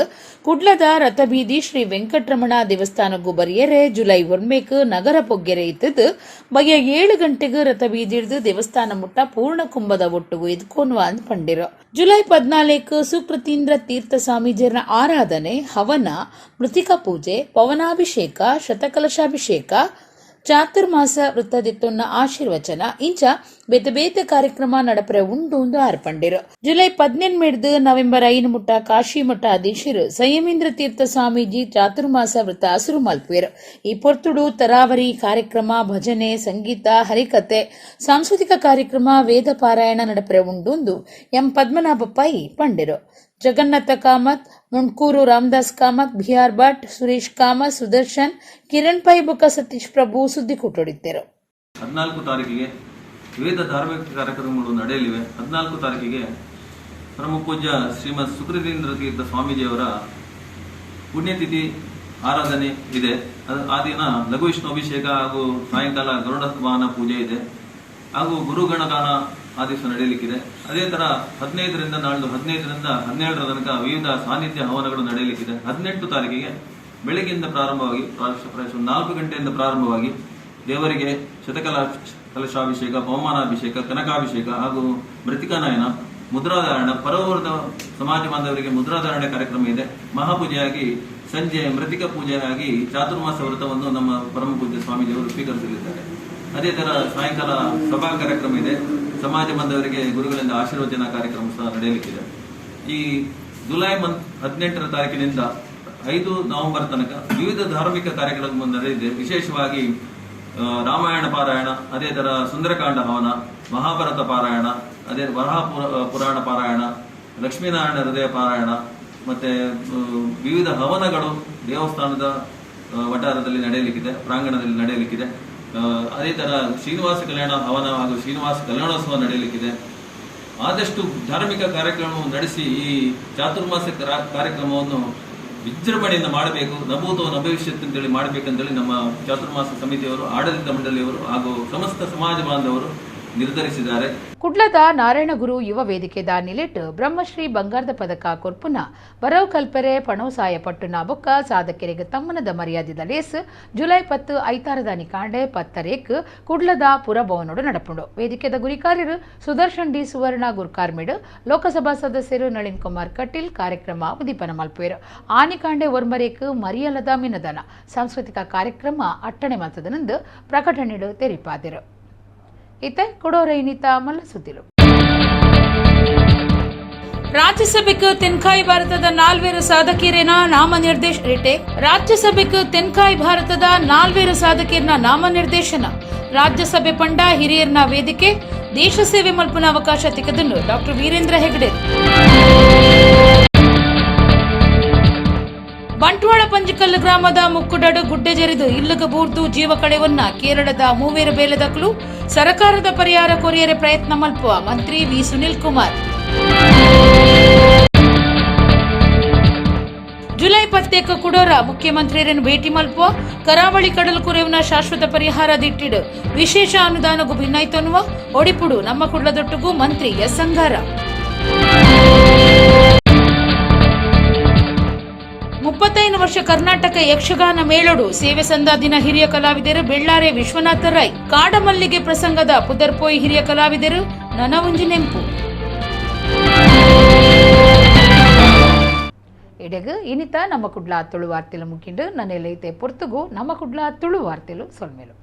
ಕುಡ್ಲದ ರಥಬೀದಿ ಶ್ರೀ ವೆಂಕಟರಮಣ ದೇವಸ್ಥಾನಕ್ಕೂ ಬರಿಯರೆ ಜುಲೈ 1 ನಗರ ಪೊಗ್ಗೆರೆ ಇತ್ತದು ಬಗೆಯ 7 ಗಂಟೆಗೆ ರಥಬೀದಿಡ್ದು ದೇವಸ್ಥಾನ ಮುಟ್ಟ ಪೂರ್ಣ ಕುಂಭದ ಒಟ್ಟುಗು ಇದ್ಕೋನ್ವ ಅಂದ್ ಪಂಡಿರು. ಜುಲೈ 14 ಸುಕೃತೀಂದ್ರ ತೀರ್ಥ ಸ್ವಾಮೀಜಿಯರ ಆರಾಧನೆ, ಹವನ, ಮೃತಿಕಾ ಪೂಜೆ, ಪವನಾಭಿಷೇಕ, ಶತಕಲಶಾಭಿಷೇಕ, ಚಾತುರ್ಮಾಸ ವೃತ್ತದಿತ್ತೊನ್ನ ಆಶೀರ್ವಚನ ಇಂಚ ಬೇತೆ ಬೇತೆ ಕಾರ್ಯಕ್ರಮ ನಡಪರೆ ಉಂಡು ಉಂದು ಆರ್ಪಂಡಿರು. ಜುಲೈ 18 ನವೆಂಬರ್ 5 ಮುಟ್ಟ ಕಾಶಿ ಮಠಾಧೀಶರು ಸಂಯಮೀಂದ್ರ ತೀರ್ಥ ಸ್ವಾಮೀಜಿ ಚಾತುರ್ಮಾಸ ವೃತ್ತ ಹಸುರು ಮಲ್ಪುವೆರು. ಈ ಪೊರ್ತುಡು ತರಾವರಿ ಕಾರ್ಯಕ್ರಮ, ಭಜನೆ, ಸಂಗೀತ, ಹರಿಕತೆ, ಸಾಂಸ್ಕೃತಿಕ ಕಾರ್ಯಕ್ರಮ, ವೇದ ಪಾರಾಯಣ ನಡಪರೆ ಉಂಡು ಎಂ ಪದ್ಮನಾಭ ಪೈ ಪಂಡಿರು. ಜಗನ್ನಾಥ ಕಾಮತ್, ಮುಂಡ್ಕೂರು ರಾಮದಾಸ್ ಕಾಮತ್, ಬಿಆರ್ ಭಟ್, ಸುರೇಶ್ ಕಾಮತ್, ಸುದರ್ಶನ್, ಕಿರಣ್ ಪೈ ಬುಕ್ಕ ಸತೀಶ್ ಪ್ರಭು ಸುದ್ದಿ ಕೂಟೊಡಿದ್ದರು. 14 ತಾರೀಕಿಗೆ ವಿವಿಧ ಧಾರ್ಮಿಕ ಕಾರ್ಯಕ್ರಮಗಳು ನಡೆಯಲಿವೆ. 14 ತಾರೀಕಿಗೆ ಪರಮ ಪೂಜ್ಯ ಶ್ರೀಮದ್ ಸುಕೃತೀಂದ್ರ ತೀರ್ಥ ಸ್ವಾಮೀಜಿಯವರ ಪುಣ್ಯತಿಥಿ ಆರಾಧನೆ ಇದೆ. ಆ ದಿನ ಲಘು ವಿಷ್ಣು ಅಭಿಷೇಕ ಹಾಗೂ ಸಾಯಂಕಾಲ ಗರುಡ ವಾಹನ ಪೂಜೆ ಇದೆ ಹಾಗೂ ಗುರುಗಣಗಾನ ಆ ದಿವಸ ನಡೆಯಲಿಕ್ಕಿದೆ. ಅದೇ ತರ 15ರಿಂದ ನಾಳ್ದು 15ರಿಂದ 17ರ ತನಕ ವಿವಿಧ ಸಾನ್ನಿಧ್ಯ ಹವನಗಳು ನಡೆಯಲಿಕ್ಕಿದೆ. 18 ತಾರೀಕಿಗೆ ಬೆಳಗ್ಗೆಯಿಂದ ಪ್ರಾರಂಭವಾಗಿ ಪ್ರಾಯಶಃ 4 ಗಂಟೆಯಿಂದ ಪ್ರಾರಂಭವಾಗಿ ದೇವರಿಗೆ ಶತಕಲಾ ಕಲಶಾಭಿಷೇಕ, ಪವಮಾನಾಭಿಷೇಕ, ಕನಕಾಭಿಷೇಕ ಹಾಗೂ ಮೃತಿಕಾನಯನ, ಮುದ್ರಾಧಾರಣ, ಪರವೂರದ ಸಮಾಜ ಬಾಂಧವರಿಗೆ ಮುದ್ರಾಧಾರಣೆ ಕಾರ್ಯಕ್ರಮ ಇದೆ. ಮಹಾಪೂಜೆಯಾಗಿ ಸಂಜೆ ಮೃತಿಕ ಪೂಜೆಯಾಗಿ ಚಾತುರ್ಮಾಸ ವ್ರತವನ್ನು ನಮ್ಮ ಪರಮ ಪೂಜ್ಯ ಸ್ವಾಮೀಜಿಯವರು ಸ್ವೀಕರಿಸಲಿದ್ದಾರೆ. ಅದೇ ತರ ಸಾಯಂಕಾಲ ಸಭಾ ಕಾರ್ಯಕ್ರಮ ಇದೆ. ಸಮಾಜ ಬಾಂಧವರಿಗೆ ಗುರುಗಳಿಂದ ಆಶೀರ್ವಚನ ಕಾರ್ಯಕ್ರಮ ಸಹ ನಡೆಯಲಿಕ್ಕಿದೆ. ಈ ಜುಲೈ 18ರ ತಾರೀಕಿನಿಂದ 5 ನವೆಂಬರ್ ತನಕ ವಿವಿಧ ಧಾರ್ಮಿಕ ಕಾರ್ಯಕ್ರಮ ನಡೆಯಲಿದೆ. ವಿಶೇಷವಾಗಿ ರಾಮಾಯಣ ಪಾರಾಯಣ, ಅದೇ ತರ ಸುಂದರಕಾಂಡ ಹವನ, ಮಹಾಭಾರತ ಪಾರಾಯಣ, ಅದೇ ವರಾಹ ಪುರಾಣ ಪಾರಾಯಣ, ಲಕ್ಷ್ಮೀನಾರಾಯಣ ಹೃದಯ ಪಾರಾಯಣ, ಮತ್ತೆ ವಿವಿಧ ಹವನಗಳು ದೇವಸ್ಥಾನದ ವಠಾರದಲ್ಲಿ ನಡೆಯಲಿಕ್ಕಿದೆ, ಪ್ರಾಂಗಣದಲ್ಲಿ ನಡೆಯಲಿಕ್ಕಿದೆ. ಅದೇ ತರ ಶ್ರೀನಿವಾಸ ಕಲ್ಯಾಣ ಹವನ ಹಾಗೂ ಶ್ರೀನಿವಾಸ ಕಲ್ಯಾಣೋತ್ಸವ ನಡೆಯಲಿಕ್ಕಿದೆ. ಆದಷ್ಟು ಧಾರ್ಮಿಕ ಕಾರ್ಯಕ್ರಮವನ್ನು ನಡೆಸಿ ಈ ಚಾತುರ್ಮಾಸ ಕಾರ್ಯಕ್ರಮವನ್ನು ವಿಜೃಂಭಣೆಯಿಂದ ಮಾಡಬೇಕು. ನಭೂತೋ ನಭವಿಷ್ಯತ್ ಅಂತೇಳಿ ಮಾಡಬೇಕಂತೇಳಿ ನಮ್ಮ ಚಾತುರ್ಮಾಸ ಸಮಿತಿಯವರು, ಆಡಳಿತ ಮಂಡಳಿಯವರು ಹಾಗೂ ಸಮಸ್ತ ಸಮಾಜ ಬಾಂಧವರು ನಿರ್ಧರಿಸಿದ್ದಾರೆ. ಕುಡ್ಲದ ನಾರಾಯಣಗುರು ಯುವ ವೇದಿಕೆದ ನಿಲೆಟ್ ಬ್ರಹ್ಮಶ್ರೀ ಬಂಗಾರದ ಪದಕ ಕೊರ್ಪುನ ಬರವು ಕಲ್ಪರೆ ಪಣೋಸಾಯ ಪಟ್ಟುನ ಬೊಕ್ಕ ಸಾಧಕರಿಗೆ ತಮ್ಮನದ ಮರ್ಯಾದೆದ ಲೇಸ್ ಜುಲೈ 10 ಐತಾರದ ನಿಕಾಂಡೆ 10 ಕುಡ್ಲದ ಪುರಭವನೋಡು ನಡಪುಂಡು. ವೇದಿಕೆದ ಗುರಿಕಾರ್ಯರು ಸುದರ್ಶನ್ ಡಿ ಸುವರ್ಣ ಗುರ್ಕಾರ್ಮಿಡು, ಲೋಕಸಭಾ ಸದಸ್ಯರು ನಳಿನ್ ಕುಮಾರ್ ಕಟೀಲ್ ಕಾರ್ಯಕ್ರಮ ಉದ್ದೀಪನ ಮಲ್ಪುವೆರು. ಆನಿಕಾಂಡೆ ಒರ್ಮರೇಕ್ ಮರಿಯಲದ ಮಿನದನ ಸಾಂಸ್ಕೃತಿಕ ಕಾರ್ಯಕ್ರಮ ಅಟ್ಟಣೆ ಮಲ್ತದನೆಂದು ಪ್ರಕಟಣೆಡು ತೆರಿಪಾದಿರು. ಇತ ಕೊಡೋರೈನಿತ ಮಲ್ಲಸುದ್ದಿಲು. ರಾಜ್ಯಸಭೆಗೆ ತೆನ್ಕಾಯಿ ಭಾರತದ ನಾಲ್ವೇರು ಸಾಧಕೀರೇನ ನಾಮನಿರ್ದೇಶ ರಾಜ್ಯಸಭೆಗೆ ತೆನ್ಕಾಯಿ ಭಾರತದ ನಾಲ್ವೇರು ಸಾಧಕೀರ್ನ ನಾಮನಿರ್ದೇಶನ. ರಾಜ್ಯಸಭೆ ಪಂಡ ಹಿರಿಯರ್ನ ವೇದಿಕೆ ದೇಶ ಸೇವೆ ಮಲ್ಪುನ ಅವಕಾಶ ತಿಕ್ಕದನ್ನು ಡಾಕ್ಟರ್ ವೀರೇಂದ್ರ ಹೆಗಡೆ. ಬಂಟ್ವಾಳ ಪಂಜಿಕಲ್ಲು ಗ್ರಾಮದ ಮುಕ್ಕುಡಡು ಗುಡ್ಡೆ ಜರಿದು ಇಲ್ಲಗ ಬೂರ್ದು ಜೀವ ಕಳೆವನ್ನ ಕೇರಳದ ಮೂವೇರು ಬೇಲೆದಕ್ಲು ಸರಕಾರದ ಪರಿಹಾರ ಕೊರಿಯರೆ ಪ್ರಯತ್ನ ಮಲ್ಪುವ ಮಂತ್ರಿ ವಿ ಸುನಿಲ್ ಕುಮಾರ್. ಜುಲೈ 10 ಕುಡೋರ ಮುಖ್ಯಮಂತ್ರಿಯರನ್ನು ಭೇಟಿ ಮಲ್ಪುವ ಕರಾವಳಿ ಕಡಲು ಕುರೆವನ ಶಾಶ್ವತ ಪರಿಹಾರ ದಿಟ್ಟಿಡು ವಿಶೇಷ ಅನುದಾನಗೂ ಭಿನ್ನಾಯ್ತನ್ನುವ ಒಡಿಪುಡು ನಮ್ಮ ಕುಡ್ಲದೊಟ್ಟುಗೂ ಮಂತ್ರಿ ಎಸ್ ಅಂಗಾರ. 35 ವರ್ಷ ಕರ್ನಾಟಕ ಯಕ್ಷಗಾನ ಮೇಳಡು ಸೇವೆ ಸಂದಾದಿನ ಹಿರಿಯ ಕಲಾವಿದರು ಬೆಳ್ಳಾರೆ ವಿಶ್ವನಾಥ ರೈ. ಕಾಡಮಲ್ಲಿಗೆ ಪ್ರಸಂಗದ ಪುದರ್ಪೋಯಿ ಹಿರಿಯ ಕಲಾವಿದರು ನನವುಂಜಿ ನೆಂಪು. ಇಡೆಗು ಇನಿತ ನಮ್ಮ ಕುಡ್ಲ ತುಳು ವಾರ್ತೆಲು ಮುಗಿಂಡು ನನ್ನೆಲ್ಲೈತೆ ಪೊರ್ತುಗು ನಮ್ಮ ಕುಡ್ಲ ತುಳು ವಾರ್ತೆಲು ಸೊಲ್ಮೇಲು.